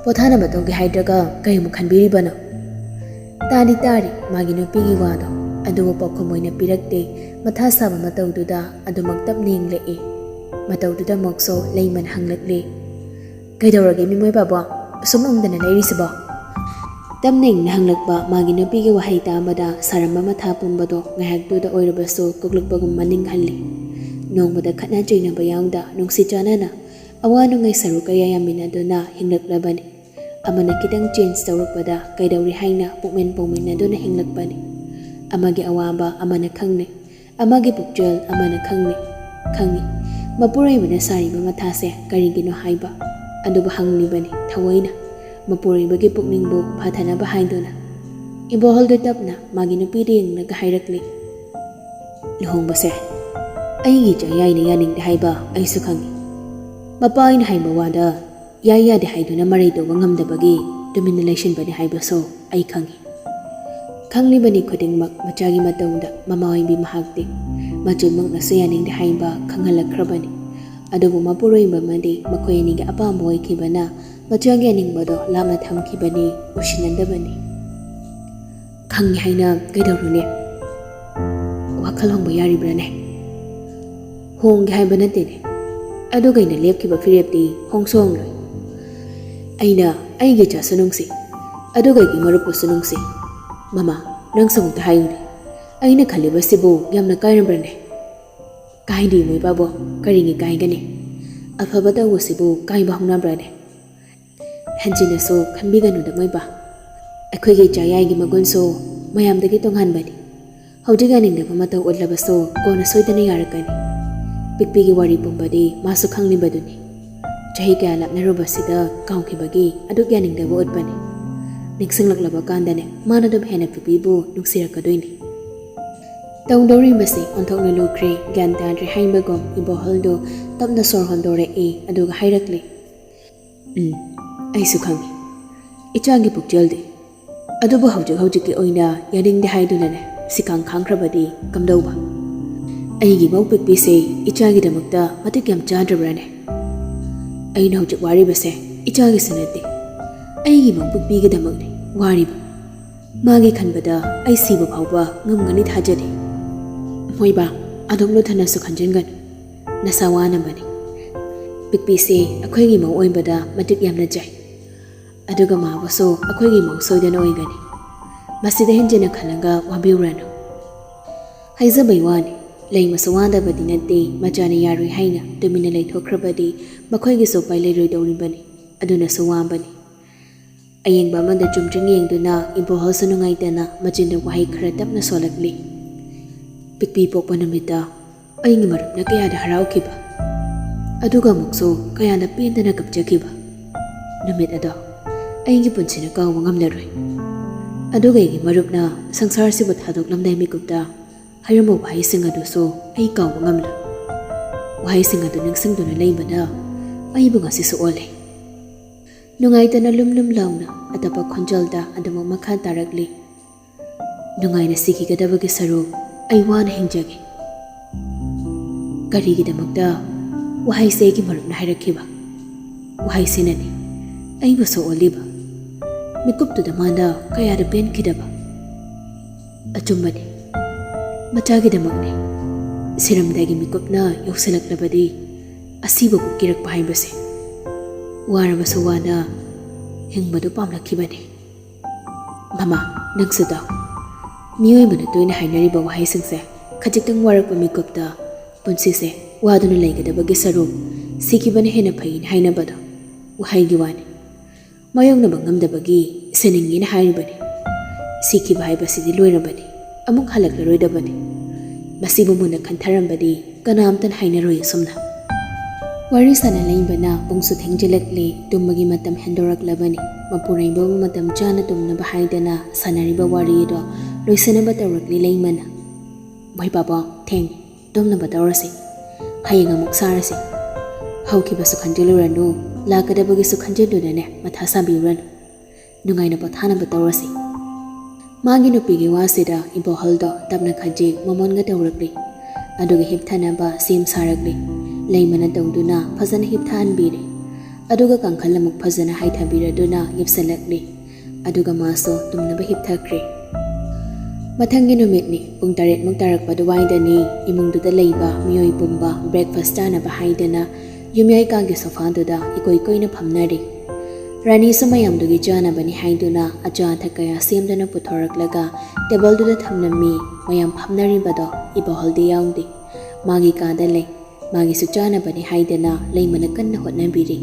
ꯄꯣꯊꯥꯅꯕ ꯇꯧꯒꯦ ꯍꯥꯏꯗ꯭ꯔꯒ ꯀꯔꯤꯃꯨꯛ ꯈꯟꯕꯤꯔꯤꯕꯅꯣ?" ꯇꯥꯗꯤ ꯇꯥꯔꯤ ꯃꯥꯒꯤ ꯅꯨꯄꯤꯒꯤ ꯋꯥꯗꯣ꯫ ꯑꯗꯨꯕꯨ ꯄꯥꯎꯈꯨꯝ ꯑꯣꯏꯅ ꯄꯤꯔꯛꯇꯦ꯫ ꯃꯊꯥ ꯁꯥꯕ ꯃꯇꯧꯗꯨꯗ ꯑꯗꯨꯃꯛ ꯇꯞꯅ ꯌꯦꯡꯂꯛꯏ꯫ ꯃꯇꯧꯗꯨꯗꯃꯛꯁꯨ ꯂꯩꯃꯅ ꯍꯪꯂꯛꯂꯤ, "ꯀꯩꯗꯧꯔꯒꯦ ꯃꯤꯃꯣꯏ ꯕꯥꯕꯣ? ꯑꯁꯨꯝ ꯎꯪꯗꯅ ꯂꯩꯔꯤꯁꯤꯕꯣ?" ꯇꯞꯅ ꯏꯪꯅ ꯍꯪꯂꯛꯄ ꯃꯥꯒꯤ ꯅꯨꯄꯤꯒꯤ ꯋꯥꯍꯩ ꯇꯥꯕꯗ ꯁꯥꯔꯝꯕ ꯃꯊꯥ ꯄꯨꯝꯕꯗꯣ ꯉꯥꯏꯍꯥꯛꯇꯨꯗ ꯑꯣꯏꯔꯕꯁꯨ ꯀꯣꯛꯂꯛꯄꯒꯨꯝ ꯃꯅꯤꯡ ꯍꯜꯂꯤ꯫ ꯅꯣꯡꯃꯗ ꯈꯠꯅ ꯆꯩꯅꯕ ꯌꯥꯎꯗ ꯅꯨꯡꯁꯤ ꯆꯥꯟꯅꯅ ꯑꯋꯥ ꯅꯨꯡꯉꯥꯏ ꯁꯔꯨꯛ ꯀꯌꯥ ꯌꯥꯃꯤꯟꯅꯗꯨꯅ ꯍꯤꯡꯂꯛꯂꯕꯅꯤ꯫ ꯑꯃꯅ ꯈꯤꯇꯪ ꯆꯦꯟꯖ ꯇꯧꯔꯛꯄꯗ ꯀꯩꯗꯧꯔꯤ ꯍꯥꯏꯅ ꯄꯨꯛꯃꯦꯟ ꯄꯥꯎꯃꯤꯟꯅꯗꯨꯅ ꯍꯤꯡꯂꯛꯄꯅꯤ꯫ ꯑꯃꯒꯤ ꯑꯋꯥꯕ ꯑꯃꯅ ꯈꯪꯅꯩ, ꯑꯃꯒꯤ ꯄꯨꯛꯆꯦꯜ ꯑꯃꯅ ꯈꯪꯅꯩ, ꯈꯪꯏ꯫ ꯃꯄꯨꯔꯣꯏꯕꯅ ꯁꯥꯔꯤꯕ ꯃꯊꯥꯁꯦ ꯀꯔꯤꯒꯤꯅꯣ ꯍꯥꯏꯕ ꯑꯗꯨꯕꯨ ꯍꯪꯂꯤꯕꯅꯤ ꯊꯑꯣꯏꯅ꯫ ꯃꯄꯨꯔꯣꯏꯕꯒꯤ ꯄꯨꯛꯅꯤꯡꯕꯨ ꯐꯊꯅꯕ ꯍꯥꯏꯗꯨꯅ꯫ ꯏꯕꯣꯍꯜꯗꯨ ꯇꯞꯅ ꯃꯥꯒꯤ ꯅꯨꯄꯤꯗ ꯌꯦꯡꯂꯒ ꯍꯥꯏꯔꯛꯂꯤ, "ꯂꯨꯍꯣꯡꯕꯁꯦ ꯑꯩꯒꯤ ꯏꯆꯥ ꯌꯥꯏꯅ ꯌꯥꯅꯤꯡꯗꯦ ꯍꯥꯏꯕ ꯑꯩꯁꯨ ꯈꯪꯏ꯫ ꯃꯄꯥ ꯑꯩꯅ ꯍꯥꯏꯕ ꯋꯥꯗ ꯌꯥꯏ ꯌꯥꯗꯦ ꯍꯥꯏꯗꯨꯅ ꯃꯔꯩ ꯇꯧꯕ ꯉꯝꯗꯕꯒꯤ ꯇꯨꯃꯤꯟꯅ ꯂꯩꯁꯤꯟꯕꯅꯤ ꯍꯥꯏꯕꯁꯨ ꯑꯩ ꯈꯪꯏ꯫ ꯈꯪꯂꯤꯕꯅꯤ ꯈꯨꯗꯤꯡꯃꯛ ꯃꯆꯥꯒꯤ ꯃꯇꯧꯗ ꯃꯃꯥ ꯑꯣꯏꯕꯤ ꯃꯍꯥꯛꯇꯤ꯫ ꯃꯆꯦꯃꯛꯅꯁꯨ ꯌꯥꯅꯤꯡꯗꯦ ꯍꯥꯏꯕ ꯈꯪꯍꯜꯂꯛꯈ꯭ꯔꯕꯅꯤ꯫ ꯑꯗꯨꯕꯨ ꯃꯄꯨꯔꯣꯏꯕ ꯑꯃꯗꯤ ꯃꯈꯣꯏ ꯑꯅꯤꯒꯤ ꯑꯄꯥꯝꯕ ꯑꯣꯏꯈꯤꯕꯅ ꯃꯆꯥꯒꯤ ꯑꯅꯤꯡꯕꯗꯣ ꯂꯥꯞꯅ ꯊꯝꯈꯤꯕꯅꯤ, ꯎꯁꯤꯟꯅꯗꯕꯅꯤ꯫" "ꯈꯪꯉꯤ ꯍꯥꯏꯅ ꯀꯩꯗꯧꯔꯨꯅꯤ? ꯋꯥꯈꯜ ꯍꯣꯡꯕ ꯌꯥꯔꯤꯕ꯭ꯔꯥꯅꯦ?" "ꯍꯣꯡꯒꯦ ꯍꯥꯏꯕ ꯅꯠꯇꯦꯅꯦ꯫ ꯑꯗꯨꯒ ꯑꯩꯅ ꯂꯦꯞꯈꯤꯕ ꯐꯤꯔꯦꯞꯇꯤ ꯍꯣꯡꯁꯨ ꯍꯣꯡꯂꯣꯏ꯫ ꯑꯩꯅ ꯑꯩꯒꯤ ꯏꯆꯥꯁꯨ ꯅꯨꯡꯁꯤ, ꯑꯗꯨꯒ ꯑꯩꯒꯤ ꯃꯔꯨꯞꯄꯨꯁꯨ ꯅꯨꯡꯁꯤ꯫ ꯃꯃꯥ, ꯅꯪꯁꯨ ꯑꯃꯨꯛꯇ ꯍꯥꯏꯌꯨꯅꯦ꯫ ꯑꯩꯅ ꯈꯜꯂꯤꯕꯁꯤꯕꯨ ꯌꯥꯝꯅ ꯀꯥꯏꯔꯕ꯭ꯔꯥꯅꯦ?" "ꯀꯥꯏꯗꯦ ꯏꯃꯣꯏ ꯕꯥꯕꯣ, ꯀꯔꯤꯒꯤ ꯀꯥꯏꯒꯅꯤ? ꯑꯐꯕ ꯇꯧꯕꯁꯤꯕꯨ ꯀꯥꯏꯕ ꯍꯧꯅꯕ꯭ꯔꯥꯅꯦ?" "ꯍꯦꯟꯖꯤꯟꯅꯁꯨ ꯈꯟꯕꯤꯒꯅꯨꯗ ꯃꯣꯏꯕ꯫ ꯑꯩꯈꯣꯏꯒꯤ ꯏꯆꯥ ꯌꯥꯏꯒꯤ ꯃꯒꯨꯟꯁꯨ ꯃꯌꯥꯝꯗꯒꯤ ꯇꯣꯉꯥꯟꯕꯅꯤ꯫ ꯍꯧꯖꯤꯛ ꯌꯥꯅꯤꯡꯗꯕ ꯃꯇꯧ ꯎꯠꯂꯕꯁꯨ ꯀꯣꯟꯅ ꯁꯣꯏꯗꯅ ꯌꯥꯔꯛꯀꯅꯤ꯫ ꯄꯤꯛꯄꯤꯒꯤ ꯋꯥꯔꯤ ꯄꯨꯝꯕꯗꯤ ꯃꯥꯁꯨ ꯈꯪꯂꯤꯕꯗꯨꯅꯤ꯫ ꯆꯍꯤ ꯀꯌꯥ ꯂꯥꯞꯅꯔꯨꯕꯁꯤꯗ ꯀꯥꯎꯈꯤꯕꯒꯤ ꯑꯗꯨꯛ ꯌꯥꯅꯤꯡꯗꯕ ꯎꯠꯄꯅꯤ꯫ ꯅꯤꯡꯁꯤꯡꯂꯛꯂꯕ ꯀꯥꯟꯗꯅꯦ ꯃꯥꯅ ꯑꯗꯨꯝ ꯍꯦꯟꯅ ꯄꯤꯛꯄꯤꯕꯨ ꯅꯨꯡꯁꯤꯔꯛꯀꯗꯣꯏꯅꯤ꯫" ꯇꯧꯗꯧꯔꯤꯕꯁꯤ ꯑꯣꯟꯊꯣꯛꯅ ꯂꯨꯈ꯭ꯔꯦ꯫ ꯒ꯭ꯌꯥꯟ ꯇꯥꯗ꯭ꯔꯦ ꯍꯥꯏꯕꯒꯨꯝ ꯏꯕꯣꯍꯜꯗꯨ ꯇꯞꯅ ꯁꯣꯔ ꯍꯣꯟꯗꯣꯔꯛꯏ, ꯑꯗꯨꯒ ꯍꯥꯏꯔꯛꯂꯤ, "ꯎꯝ, ꯑꯩꯁꯨ ꯈꯪꯏ꯫ ꯏꯆꯥꯒꯤ ꯄꯨꯛꯆꯦꯜꯗꯤ꯫ ꯑꯗꯨꯕꯨ ꯍꯧꯖꯤꯛ ꯍꯧꯖꯤꯛꯀꯤ ꯑꯣꯏꯅ ꯌꯥꯅꯤꯡꯗꯦ ꯍꯥꯏꯗꯨꯅꯅꯦ ꯁꯤꯀꯥꯡ ꯈꯥꯡꯈ꯭ꯔꯕꯗꯤ ꯀꯝꯗꯧꯕ? ꯑꯩꯒꯤ ꯃꯧ ꯄꯤꯛꯄꯤꯁꯦ ꯏꯆꯥꯒꯤꯗꯃꯛꯇ ꯃꯇꯤꯛ ꯌꯥꯝ ꯆꯥꯗ꯭ꯔꯕ꯭ꯔꯥꯅꯦ? ꯑꯩꯅ ꯍꯧꯖꯤꯛ ꯋꯥꯔꯤꯕꯁꯦ ꯏꯆꯥꯒꯤꯁꯨ ꯅꯠꯇꯦ, ꯑꯩꯒꯤ ꯃꯧ ꯄꯤꯛꯄꯤꯒꯤꯗꯃꯛꯅꯦ ꯋꯥꯔꯤꯕ꯫ ꯃꯥꯒꯤ ꯈꯟꯕꯗ ꯑꯩ ꯁꯤꯕ ꯐꯥꯎꯕ ꯉꯝꯒꯅꯤ ꯊꯥꯖꯗꯦ꯫ ꯃꯣꯏꯕꯥ, ꯑꯗꯨꯝ ꯂꯨꯊꯅꯁꯨ ꯈꯟꯖꯤꯟꯒꯅꯨ꯫ ꯅꯁꯥ ꯋꯥꯅꯕꯅꯤ꯫ ꯄꯤꯛꯄꯤꯁꯦ ꯑꯩꯈꯣꯏꯒꯤ ꯃꯧ ꯑꯣꯏꯕꯗ ꯃꯇꯤꯛ ꯌꯥꯝꯅ ꯆꯥꯏ꯫ ꯑꯗꯨꯒ ꯃꯥꯕꯨꯁꯨ ꯑꯩꯈꯣꯏꯒꯤ ꯃꯧ ꯁꯣꯏꯗꯅ ꯑꯣꯏꯒꯅꯤ꯫ ꯃꯁꯤꯗ ꯍꯦꯟꯖꯤꯟꯅ ꯈꯜꯂꯒ ꯋꯥꯕꯤꯔꯨꯔꯅꯨ꯫ ꯍꯥꯏꯖꯕꯩ ꯋꯥꯅꯤ, ꯂꯩꯃꯁꯨ ꯋꯥꯗꯕꯗꯤ ꯅꯠꯇꯦ, ꯃꯆꯥꯅ ꯌꯥꯔꯣꯏ ꯍꯥꯏꯅ ꯇꯨꯃꯤꯟꯅ ꯂꯩꯊꯣꯛꯈ꯭ꯔꯕꯗꯤ ꯃꯈꯣꯏꯒꯤꯁꯨ ꯎꯄꯥꯏ ꯂꯩꯔꯣꯏꯗꯧꯔꯤꯕꯅꯤ꯫ ꯑꯗꯨꯅꯁꯨ ꯋꯥꯕꯅꯤ꯫ ꯑꯌꯦꯡꯕ ꯑꯃꯗ ꯆꯨꯝꯗ꯭ꯔꯤꯡ ꯌꯦꯡꯗꯨꯅ ꯏꯕꯣꯍꯜꯁꯨ ꯅꯨꯡꯉꯥꯏꯇꯅ ꯃꯆꯤꯟꯗ ꯋꯥꯍꯩ ꯈꯔ ꯇꯞꯅ ꯁꯣꯜꯂꯛꯂꯤ꯫ ꯄꯤꯛꯄꯤ ꯄꯣꯛꯄ ꯅꯨꯃꯤꯠꯇ ꯑꯩꯒꯤ ꯃꯔꯨꯞꯅ ꯀꯌꯥꯗ ꯍꯔꯥꯎꯈꯤꯕ, ꯑꯗꯨꯒ ꯑꯃꯨꯛꯁꯨ ꯀꯌꯥꯗ ꯄꯦꯟꯗꯅ ꯀꯞꯆꯈꯤꯕ꯫ ꯅꯨꯃꯤꯠ ꯑꯗꯣ ꯑꯩꯒꯤ ꯄꯨꯟꯁꯤꯅ ꯀꯥꯎꯕ ꯉꯝꯂꯔꯣꯏ꯫ ꯑꯗꯨꯒ ꯑꯩꯒꯤ ꯃꯔꯨꯞꯅ ꯁꯪꯁꯥꯔꯁꯤꯕꯨ ꯊꯥꯗꯣꯛꯂꯝꯗꯥꯏ ꯃꯤꯀꯨꯞꯇ ꯍꯥꯏꯔꯝꯕ ꯋꯥꯍꯩꯁꯤꯡ ꯑꯗꯨꯁꯨ ꯑꯩ ꯀꯥꯎꯕ ꯉꯝꯂꯣꯏ꯫ ꯋꯥꯍꯩꯁꯤꯡ ꯑꯗꯨ ꯅꯤꯡꯁꯤꯡꯗꯨꯅ ꯂꯩꯕꯅ ꯑꯩꯕꯨ ꯉꯁꯤꯁꯨ ꯑꯣꯜꯂꯦ꯫ ꯅꯨꯡꯉꯥꯏꯇꯅ ꯂꯨꯝ ꯂꯨꯝ ꯂꯥꯎꯅ ꯑꯇꯞꯄ ꯈꯣꯟꯖꯦꯜꯗ ꯑꯗꯨꯃꯛ ꯃꯈꯥ ꯇꯥꯔꯛꯂꯤ꯫ ꯅꯨꯡꯉꯥꯏꯅ ꯁꯤꯈꯤꯒꯗꯕꯒꯤ ꯁꯔꯨꯛ ꯑꯩ ꯋꯥꯅ ꯍꯤꯡꯖꯒꯦ꯫ ꯀꯔꯤꯒꯤꯗꯃꯛꯇ ꯋꯥꯍꯩꯁꯦ ꯑꯩꯒꯤ ꯃꯔꯨꯞꯅ ꯍꯥꯏꯔꯛꯈꯤꯕ? ꯋꯥꯍꯩꯁꯤꯅꯅꯤ ꯑꯩꯕꯨ ꯁꯣꯛꯍꯜꯂꯤꯕ꯫ ꯃꯤꯀꯨꯞꯇꯨꯗ ꯃꯥꯅ ꯀꯌꯥꯗ ꯄꯦꯟꯈꯤꯗꯕ꯫ ꯑꯆꯨꯝꯕꯅꯤ, ꯃꯆꯥꯒꯤꯗꯃꯛꯅꯤ꯫ ꯁꯤꯔꯝꯗꯥꯏꯒꯤ ꯃꯤꯀꯨꯞꯅ ꯌꯧꯁꯤꯜꯂꯛꯂꯕꯗꯤ ꯑꯁꯤꯕꯕꯨ ꯀꯤꯔꯛꯄ ꯍꯥꯏꯕꯁꯦ꯫ ꯋꯥꯔꯕꯁꯨ ꯋꯥꯅ ꯍꯤꯡꯕꯗꯨ ꯄꯥꯝꯂꯛꯈꯤꯕꯅꯤ꯫ ꯃꯃꯥ, ꯅꯪꯁꯨ ꯇꯥꯎ꯫ ꯃꯤꯑꯣꯏꯕꯅ ꯇꯣꯏꯅ ꯍꯥꯏꯅꯔꯤꯕ ꯋꯥꯍꯩꯁꯤꯡꯁꯦ, ꯈꯖꯤꯛꯇꯪ ꯋꯥꯔꯛꯄ ꯃꯤꯀꯨꯞꯇ ꯄꯨꯟꯁꯤꯁꯦ ꯋꯥꯗꯨꯅ ꯂꯩꯒꯗꯕꯒꯤ ꯁꯔꯨꯛ ꯁꯤꯈꯤꯕꯅ ꯍꯦꯟꯅ ꯐꯩꯅ ꯍꯥꯏꯅꯕꯗꯣ ꯋꯥꯍꯩꯒꯤ ꯋꯥꯅꯤ꯫ ꯃꯥꯌꯣꯛꯅꯕ ꯉꯝꯗꯕꯒꯤ ꯁꯤꯅꯤꯡꯉꯤꯅ ꯍꯥꯏꯔꯤꯕꯅꯤ꯫ ꯁꯤꯈꯤꯕ ꯍꯥꯏꯕꯁꯤꯗꯤ ꯂꯣꯏꯔꯕꯅꯤ, ꯑꯃꯨꯛ ꯍꯜꯂꯛꯂꯔꯣꯏꯗꯕꯅꯤ꯫ ꯃꯁꯤꯕꯨ ꯃꯨꯟꯅ ꯈꯟꯊꯔꯝꯕꯗꯤ ꯀꯅꯥꯝꯇꯅ ꯍꯥꯏꯅꯔꯣꯏ ꯑꯁꯨꯝꯅ꯫ ꯋꯥꯔꯤ ꯁꯥꯟꯅ ꯂꯩꯕꯅ ꯄꯨꯡꯁꯨ ꯊꯦꯡꯖꯤꯜꯂꯛꯂꯦ, ꯇꯨꯝꯕꯒꯤ ꯃꯇꯝ ꯍꯦꯟꯗꯣꯔꯛꯂꯕꯅꯤ꯫ ꯃꯄꯨꯔꯣꯏꯕꯕꯨ ꯃꯇꯝ ꯆꯥꯅ ꯇꯨꯝꯅꯕ ꯍꯥꯏꯗꯅ ꯁꯥꯟꯅꯔꯤꯕ ꯋꯥꯔꯤ ꯑꯗꯣ ꯂꯣꯏꯁꯤꯟꯅꯕ ꯇꯧꯔꯛꯂꯤ ꯂꯩꯃꯅ꯫ "ꯃꯣꯏ ꯄꯥꯕꯣ, ꯊꯦꯡꯉꯦ, ꯇꯨꯝꯅꯕ ꯇꯧꯔꯁꯤ꯫ ꯍꯌꯦꯡ ꯑꯃꯨꯛ ꯁꯥꯔꯁꯤ꯫ ꯍꯧꯈꯤꯕꯁꯨ ꯈꯟꯖꯤꯜꯂꯨꯔꯅꯨ, ꯂꯥꯛꯀꯗꯕꯒꯤꯁꯨ ꯈꯟꯖꯤꯟꯗꯨꯅꯅꯦ ꯃꯊꯥ ꯁꯥꯕꯤꯔꯨꯔꯅꯨ꯫ ꯅꯨꯡꯉꯥꯏꯅ ꯄꯣꯊꯥꯅꯕ ꯇꯧꯔꯁꯤ꯫" ꯃꯥꯒꯤ ꯅꯨꯄꯤꯒꯤ ꯋꯥꯁꯤꯗ ꯏꯕꯣꯍꯜꯗꯣ ꯇꯞꯅ ꯈꯖꯤꯛ ꯃꯃꯣꯟꯒ ꯇꯧꯔꯛꯂꯤ꯫ ꯑꯗꯨꯒ ꯍꯤꯞꯊꯅꯕ ꯁꯦꯝ ꯁꯥꯔꯛꯂꯤ꯫ ꯂꯩꯃꯅ ꯇꯧꯗꯨꯅ ꯐꯖꯅ ꯍꯤꯞꯊꯍꯟꯕꯤꯔꯦ꯫ ꯑꯗꯨꯒ ꯀꯥꯡꯈꯜ ꯑꯃꯨꯛ ꯐꯖꯅ ꯍꯥꯏꯊꯕꯤꯔꯗꯨꯅ ꯌꯦꯞꯁꯤꯜꯂꯛꯂꯤ꯫ ꯑꯗꯨꯒ ꯃꯥꯁꯨ ꯇꯨꯝꯅꯕ ꯍꯤꯞꯊꯈ꯭ꯔꯦ꯫ ꯃꯊꯪꯒꯤ ꯅꯨꯃꯤꯠꯅꯤ꯫ ꯄꯨꯡ ꯇꯔꯦꯠꯃꯨꯛ ꯇꯥꯔꯛꯄ ꯑꯗꯨꯋꯥꯏꯗꯅꯤ꯫ ꯏꯃꯨꯡꯗꯨꯗ ꯂꯩꯕ ꯃꯤꯑꯣꯏ ꯄꯨꯝꯕ breakfast ꯆꯥꯅꯕ ꯍꯥꯏꯗꯅ ꯌꯨꯝꯌꯥꯏ ꯀꯥꯒꯤ sofaꯗꯨꯗ ꯏꯀꯣꯏ ꯀꯣꯏꯅ ꯐꯝꯅꯔꯤ꯫ ꯔꯥꯅꯤꯁꯨ ꯃꯌꯥꯝꯗꯨꯒꯤ ꯆꯥꯅꯕꯅꯤ ꯍꯥꯏꯗꯨꯅ ꯑꯆꯥ ꯑꯊꯛ ꯀꯌꯥ ꯁꯦꯝꯗꯨꯅ ꯄꯨꯊꯣꯔꯛꯂꯒ tableꯗꯨꯗ ꯊꯝꯂꯝꯃꯤ꯫ ꯃꯌꯥꯝ ꯐꯝꯅꯔꯤꯕꯗꯣ ꯏꯕꯣꯍꯜꯗꯤ ꯌꯥꯎꯗꯦ꯫ ꯃꯥꯒꯤ ꯀꯥꯗ ꯂꯩ꯫ ꯃꯥꯒꯤꯁꯨ ꯆꯥꯅꯕꯅꯤ ꯍꯥꯏꯗꯅ ꯂꯩꯃꯅ ꯀꯟꯅ ꯍꯣꯠꯅꯕꯤꯔꯤ꯫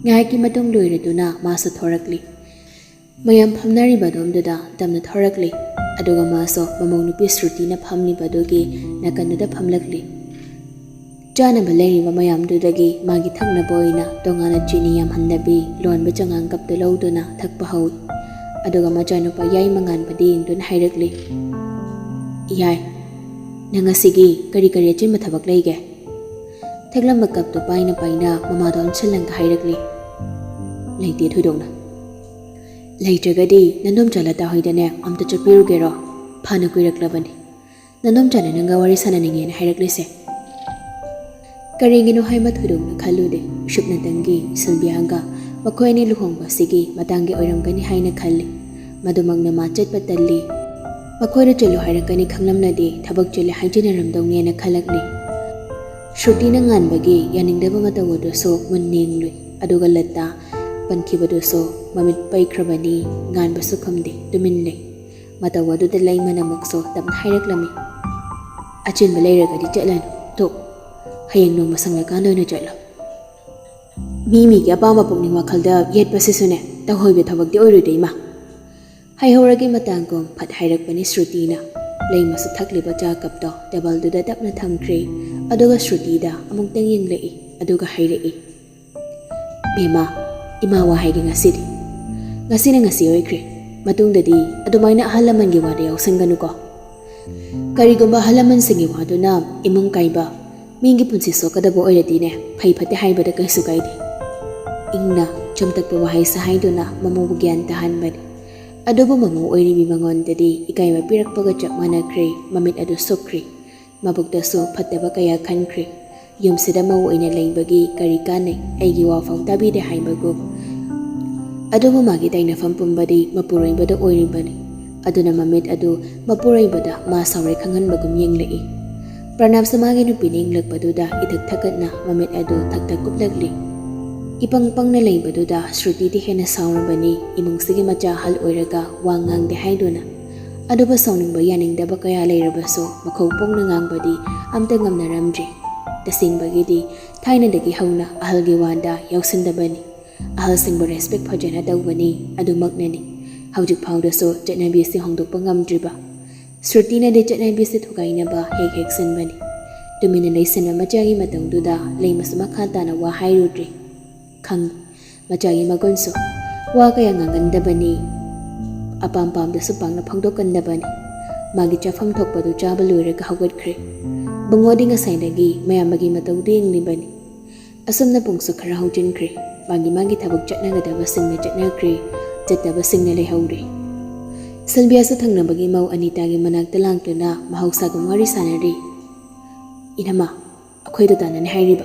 ꯉꯥꯏꯍꯥꯛꯀꯤ ꯃꯇꯨꯡ ꯂꯣꯏꯔꯗꯨꯅ ꯃꯥꯁꯨ ꯊꯣꯔꯛꯂꯤ꯫ ꯃꯌꯥꯝ ꯐꯝꯅꯔꯤꯕ ꯑꯗꯣꯝꯗꯨꯗ ꯇꯞꯅ ꯊꯣꯔꯛꯂꯤ꯫ ꯑꯗꯨꯒ ꯃꯥꯁꯨ ꯃꯃꯧ ꯅꯨꯄꯤ ꯁ꯭ꯔꯨꯇꯤꯅ ꯐꯝꯂꯤꯕꯗꯨꯒꯤ ꯅꯥꯀꯟꯗꯨꯗ ꯐꯝꯂꯛꯂꯤ꯫ ꯆꯥꯅꯕ ꯂꯩꯔꯤꯕ ꯃꯌꯥꯝꯗꯨꯗꯒꯤ ꯃꯥꯒꯤ ꯊꯛꯅꯕ ꯑꯣꯏꯅ ꯇꯣꯉꯥꯟꯅ ꯆꯤꯅꯤ ꯌꯥꯝꯍꯟꯗꯕꯤ ꯂꯣꯟꯕ ꯆꯉꯥꯡ cupꯇꯨ ꯂꯧꯗꯨꯅ ꯊꯛꯄ ꯍꯧꯏ꯫ ꯑꯗꯨꯒ ꯃꯆꯥꯅꯨꯄꯥ ꯌꯥꯏꯃ ꯉꯥꯟꯕꯗ ꯌꯦꯡꯗꯨꯅ ꯍꯥꯏꯔꯛꯂꯤ, "ꯏꯌꯥꯏ, ꯅꯪ ꯉꯁꯤꯒꯤ ꯀꯔꯤ ꯀꯔꯤ ꯑꯆꯤꯟꯕ ꯊꯕꯛ ꯂꯩꯒꯦ?" ꯊꯛꯂꯝꯕ cupꯇꯨ ꯄꯥꯏꯅ ꯄꯥꯏꯅ ꯃꯃꯥꯗ ꯑꯣꯟꯁꯤꯜꯂꯒ ꯍꯥꯏꯔꯛꯂꯤ, "ꯂꯩꯇꯦ ꯊꯣꯏꯗꯣꯛꯅ꯫ ꯂꯩꯇ꯭ꯔꯒꯗꯤ ꯅꯗꯣꯝꯆꯥ ꯂꯇꯥ ꯍꯣꯏꯗꯅꯦ ꯑꯝꯇ ꯆꯠꯄꯤꯔꯨꯒꯦꯔꯣ? ꯐꯅ ꯀꯨꯏꯔꯛꯂꯕꯅꯤ ꯅꯗꯣꯝꯆꯥꯅ ꯅꯪꯒ ꯋꯥꯔꯤ ꯁꯥꯟꯅꯅꯤꯡꯉꯦꯅ ꯍꯥꯏꯔꯛꯂꯤꯁꯦ꯫" ꯀꯔꯤꯒꯤꯅꯣ ꯍꯥꯏꯕ ꯊꯣꯏꯗꯣꯛꯅ ꯈꯜꯂꯨꯗꯦ꯫ ꯁꯨꯞꯅꯇꯪꯒꯤ ꯁꯤꯜꯕꯤꯌꯥꯒ ꯃꯈꯣꯏ ꯑꯅꯤ ꯂꯨꯍꯣꯡꯕ ꯑꯁꯤꯒꯤ ꯃꯇꯥꯡꯒꯤ ꯑꯣꯏꯔꯝꯒꯅꯤ ꯍꯥꯏꯅ ꯈꯜꯂꯤ꯫ ꯃꯗꯨꯃꯛꯅ ꯃꯥ ꯆꯠꯄ ꯇꯜꯂꯤ꯫ ꯃꯈꯣꯏꯗ ꯆꯠꯂꯨ ꯍꯥꯏꯔꯛꯀꯅꯤ ꯈꯪꯂꯝꯂꯗꯤ ꯊꯕꯛ ꯆꯤꯜꯂꯦ ꯍꯥꯏꯖꯤꯟꯅꯔꯝꯗꯧꯅꯦꯅ ꯈꯜꯂꯛꯂꯤ꯫ ꯁ꯭ꯔꯨꯇꯤꯅ ꯉꯥꯟꯕꯒꯤ ꯌꯥꯅꯤꯡꯗꯕ ꯃꯇꯧ ꯑꯗꯨꯁꯨ ꯃꯨꯟꯅ ꯌꯦꯡꯂꯨꯏ꯫ ꯑꯗꯨꯒ ꯂꯇꯥ ꯄꯟꯈꯤꯕꯗꯨꯁꯨ ꯃꯃꯤꯠ ꯄꯩꯈ꯭ꯔꯕꯅꯤ꯫ ꯉꯥꯟꯕꯁꯨ ꯈꯨꯝꯗꯦ, ꯇꯨꯃꯤꯟ ꯂꯩ꯫ ꯃꯇꯧ ꯑꯗꯨꯗ ꯂꯩꯃꯅ ꯑꯃꯨꯛꯁꯨ ꯇꯞꯅ ꯍꯥꯏꯔꯛꯂꯝꯃꯤ, "ꯑꯆꯤꯟꯕ ꯂꯩꯔꯒꯗꯤ ꯆꯠꯂꯅꯨ꯫ ꯇꯣꯛ꯫ ꯍꯌꯦꯡ ꯅꯣꯡꯃ ꯁꯪꯂꯀꯥꯟꯗ ꯑꯣꯏꯅ ꯆꯠꯂꯣ꯫ ꯃꯤ ꯃꯤꯒꯤ ꯑꯄꯥꯝꯕ ꯄꯨꯛꯅꯤꯡ ꯋꯥꯈꯜꯗ ꯌꯦꯠꯄꯁꯤꯁꯨꯅꯦ, ꯇꯧꯍꯩꯕ ꯊꯕꯛꯇꯤ ꯑꯣꯏꯔꯣꯏꯗ, ꯏꯃꯥ꯫" ꯍꯩꯍꯧꯔꯒꯤ ꯃꯇꯥꯡꯒꯨꯝ ꯐꯠ ꯍꯥꯏꯔꯛꯄꯅꯤ ꯁ꯭ꯔꯨꯇꯤꯅ꯫ ꯂꯩꯃꯁꯨ ꯊꯛꯂꯤꯕ ꯆꯥ cupꯇꯣ tableꯗꯨꯗ ꯇꯞꯅ ꯊꯝꯈ꯭ꯔꯦ꯫ ꯑꯗꯨꯒ ꯁ꯭ꯔꯨꯇꯤꯗ ꯑꯃꯨꯛꯇꯪ ꯌꯦꯡꯂꯛꯏ꯫ ꯑꯗꯨꯒ ꯍꯥꯏꯔꯛꯏ, "ꯕꯦꯝꯃ, ꯏꯃꯥ ꯋꯥ ꯍꯥꯏꯒꯦ ꯉꯁꯤꯗꯤ꯫ ꯉꯁꯤꯅ ꯉꯁꯤ ꯑꯣꯏꯈ꯭ꯔꯦ꯫ ꯃꯇꯨꯡꯗꯗꯤ ꯑꯗꯨꯃꯥꯏꯅ ꯑꯍꯜ ꯂꯃꯟꯒꯤ ꯋꯥꯗ ꯌꯥꯎꯁꯟꯒꯅꯨꯀꯣ꯫ ꯀꯔꯤꯒꯨꯝꯕ ꯑꯍꯜ ꯂꯃꯟꯁꯤꯡꯒꯤ ꯋꯥꯗꯨꯅ ꯏꯃꯨꯡ ꯀꯥꯏꯕ, ꯃꯤꯒꯤ ꯄꯨꯟꯁꯤ ꯁꯣꯛꯀꯗꯕ ꯑꯣꯏꯔꯗꯤꯅꯦ, ꯐꯩ ꯐꯠꯇꯦ ꯍꯥꯏꯕꯗ ꯀꯩꯁꯨ ꯀꯥꯏꯗꯦ꯫" ꯏꯪꯅ ꯆꯝꯇꯛꯄ ꯋꯥꯍꯩ ꯁꯥꯍꯥꯏꯗꯨꯅ ꯃꯃꯧꯕꯨ ꯒ꯭ꯌꯥꯟ ꯇꯥꯍꯟꯕꯅꯤ꯫ ꯑꯗꯨꯕꯨ ꯃꯃꯧ ꯑꯣꯏꯔꯤꯕꯤ ꯃꯉꯣꯟꯗꯗꯤ ꯏꯀꯥꯏꯕ ꯄꯤꯔꯛꯄꯒ ꯆꯞ ꯃꯥꯟꯅꯈ꯭ꯔꯦ꯫ ꯃꯃꯤꯠ ꯑꯗꯨ ꯁꯨꯛꯈ꯭ꯔꯦ꯫ ꯃꯕꯨꯛꯇꯁꯨ ꯐꯠꯇꯕ ꯀꯌꯥ ꯈꯟꯈ꯭ꯔꯦ꯫ "ꯌꯨꯝꯁꯤꯗ ꯃꯧ ꯑꯣꯏꯅ ꯂꯩꯕꯒꯤ ꯀꯔꯤ ꯀꯥꯟꯅꯩ? ꯑꯩꯒꯤ ꯋꯥꯐꯥꯎ ꯇꯥꯕꯤꯗꯦ" ꯍꯥꯏꯕꯒꯨꯝ꯫ ꯑꯗꯨꯕꯨ ꯃꯥꯒꯤ ꯇꯥꯏꯅꯐꯝ ꯄꯨꯝꯕꯗꯤ ꯃꯄꯨꯔꯣꯏꯕꯗ ꯑꯣꯏꯔꯤꯕꯅꯤ꯫ ꯑꯗꯨꯅ ꯃꯃꯤꯠ ꯑꯗꯨ ꯃꯄꯨꯔꯣꯏꯕꯗ ꯃꯥ ꯁꯥꯎꯔꯦ ꯈꯪꯍꯟꯕꯒꯨꯝ ꯌꯦꯡꯂꯛꯏ꯫ ꯄ꯭ꯔꯅꯥꯞꯁꯨ ꯃꯥꯒꯤ ꯅꯨꯄꯤꯅ ꯌꯦꯡꯂꯛꯄꯗꯨꯗ ꯏꯊꯛ ꯊꯛꯀꯠꯅ ꯃꯃꯤꯠ ꯑꯗꯨ ꯊꯛ ꯊꯛ ꯀꯨꯞꯂꯛꯂꯤ꯫ ꯏꯄꯪ ꯄꯪꯅ ꯂꯩꯕꯗꯨꯗ ꯁ꯭ꯔꯨꯇꯤꯗꯤ ꯍꯦꯟꯅ ꯁꯥꯎꯔꯕꯅꯤ, ꯏꯃꯨꯡꯁꯤꯒꯤ ꯃꯆꯥ ꯑꯍꯜ ꯑꯣꯏꯔꯒ ꯋꯥ ꯉꯥꯡꯗꯦ ꯍꯥꯏꯗꯨꯅ꯫ ꯑꯗꯨꯕꯨ ꯁꯥꯎꯅꯤꯡꯕ ꯌꯥꯅꯤꯡꯗꯕ ꯀꯌꯥ ꯂꯩꯔꯕꯁꯨ ꯃꯈꯧ ꯄꯣꯡꯅ ꯉꯥꯡꯕꯗꯤ ꯑꯝꯇ ꯉꯝꯅꯔꯝꯗ꯭ꯔꯤ꯫ ꯇꯁꯦꯡꯕꯒꯤꯗꯤ ꯊꯥꯏꯅꯗꯒꯤ ꯍꯧꯅ ꯑꯍꯜꯒꯤ ꯋꯥꯗ ꯌꯥꯎꯁꯤꯟꯗꯕꯅꯤ꯫ ꯑꯍꯜꯁꯤꯡꯕꯨ ꯔꯦꯁꯄꯦꯛ ꯐꯖꯅ ꯇꯧꯕꯅꯤ, ꯑꯗꯨꯃꯛꯅꯅꯤ ꯍꯧꯖꯤꯛ ꯐꯥꯎꯗꯁꯨ ꯆꯠꯅꯕꯤꯁꯤ ꯍꯣꯡꯗꯣꯛꯄ ꯉꯝꯗ꯭ꯔꯤꯕ꯫ ꯁ꯭ꯔꯨꯇꯤꯅꯗꯤ ꯆꯠꯅꯕꯤꯁꯤ ꯊꯨꯒꯥꯏꯅꯕ ꯍꯦꯛ ꯍꯦꯛ ꯁꯤꯟꯕꯅꯤ꯫ ꯇꯨꯃꯤꯟꯅ ꯂꯩꯁꯤꯟꯕ ꯃꯆꯥꯒꯤ ꯃꯇꯧꯗꯨꯗ ꯂꯩꯃꯁꯨ ꯃꯈꯥ ꯇꯥꯅ ꯋꯥ ꯍꯥꯏꯔꯨꯗ꯭ꯔꯤ꯫ ꯈꯪꯏ, ꯃꯆꯥꯒꯤ ꯃꯒꯨꯟꯁꯨ꯫ ꯋꯥ ꯀꯌꯥ ꯉꯥꯡꯒꯟꯗꯕꯅꯤ꯫ ꯑꯄꯥꯝ ꯄꯥꯝꯗꯁꯨ ꯄꯥꯛꯅ ꯐꯣꯡꯗꯣꯛꯀꯟꯗꯕꯅꯤ꯫ ꯃꯥꯒꯤ ꯆꯥꯐꯝ ꯊꯣꯛꯄꯗꯨ ꯆꯥꯕ ꯂꯣꯏꯔꯒ ꯍꯧꯒꯠꯈ꯭ꯔꯦ꯫ ꯕꯨꯡꯉꯣꯗꯤ ꯉꯁꯥꯏꯗꯒꯤ ꯃꯌꯥꯝꯕꯒꯤ ꯃꯇꯧꯗꯨ ꯌꯦꯡꯂꯤꯕꯅꯤ꯫ ꯑꯁꯨꯝꯅ ꯄꯨꯡꯁꯨ ꯈꯔ ꯍꯧꯖꯤꯟꯈ꯭ꯔꯦ꯫ ꯃꯥꯒꯤ ꯃꯥꯒꯤ ꯊꯕꯛ ꯆꯠꯅꯒꯗꯕꯁꯤꯡꯅ ꯆꯠꯅꯈ꯭ꯔꯦ, ꯆꯠꯇꯕꯁꯤꯡꯅ ꯂꯩꯍꯧꯔꯦ꯫ ꯁꯤꯜꯚꯤꯌꯥꯁꯨ ꯊꯪꯅꯕꯒꯤ ꯃꯧ ꯑꯅꯤꯇꯥꯒꯤ ꯃꯅꯥꯛꯇ ꯂꯥꯛꯇꯨꯅ ꯃꯍꯧꯁꯥꯒꯨꯝ ꯋꯥꯔꯤ ꯁꯥꯟꯅꯔꯤ꯫ "ꯏꯅꯝꯃ, ꯑꯩꯈꯣꯏꯗ ꯇꯥꯟꯅꯅꯤ ꯍꯥꯏꯔꯤꯕ꯫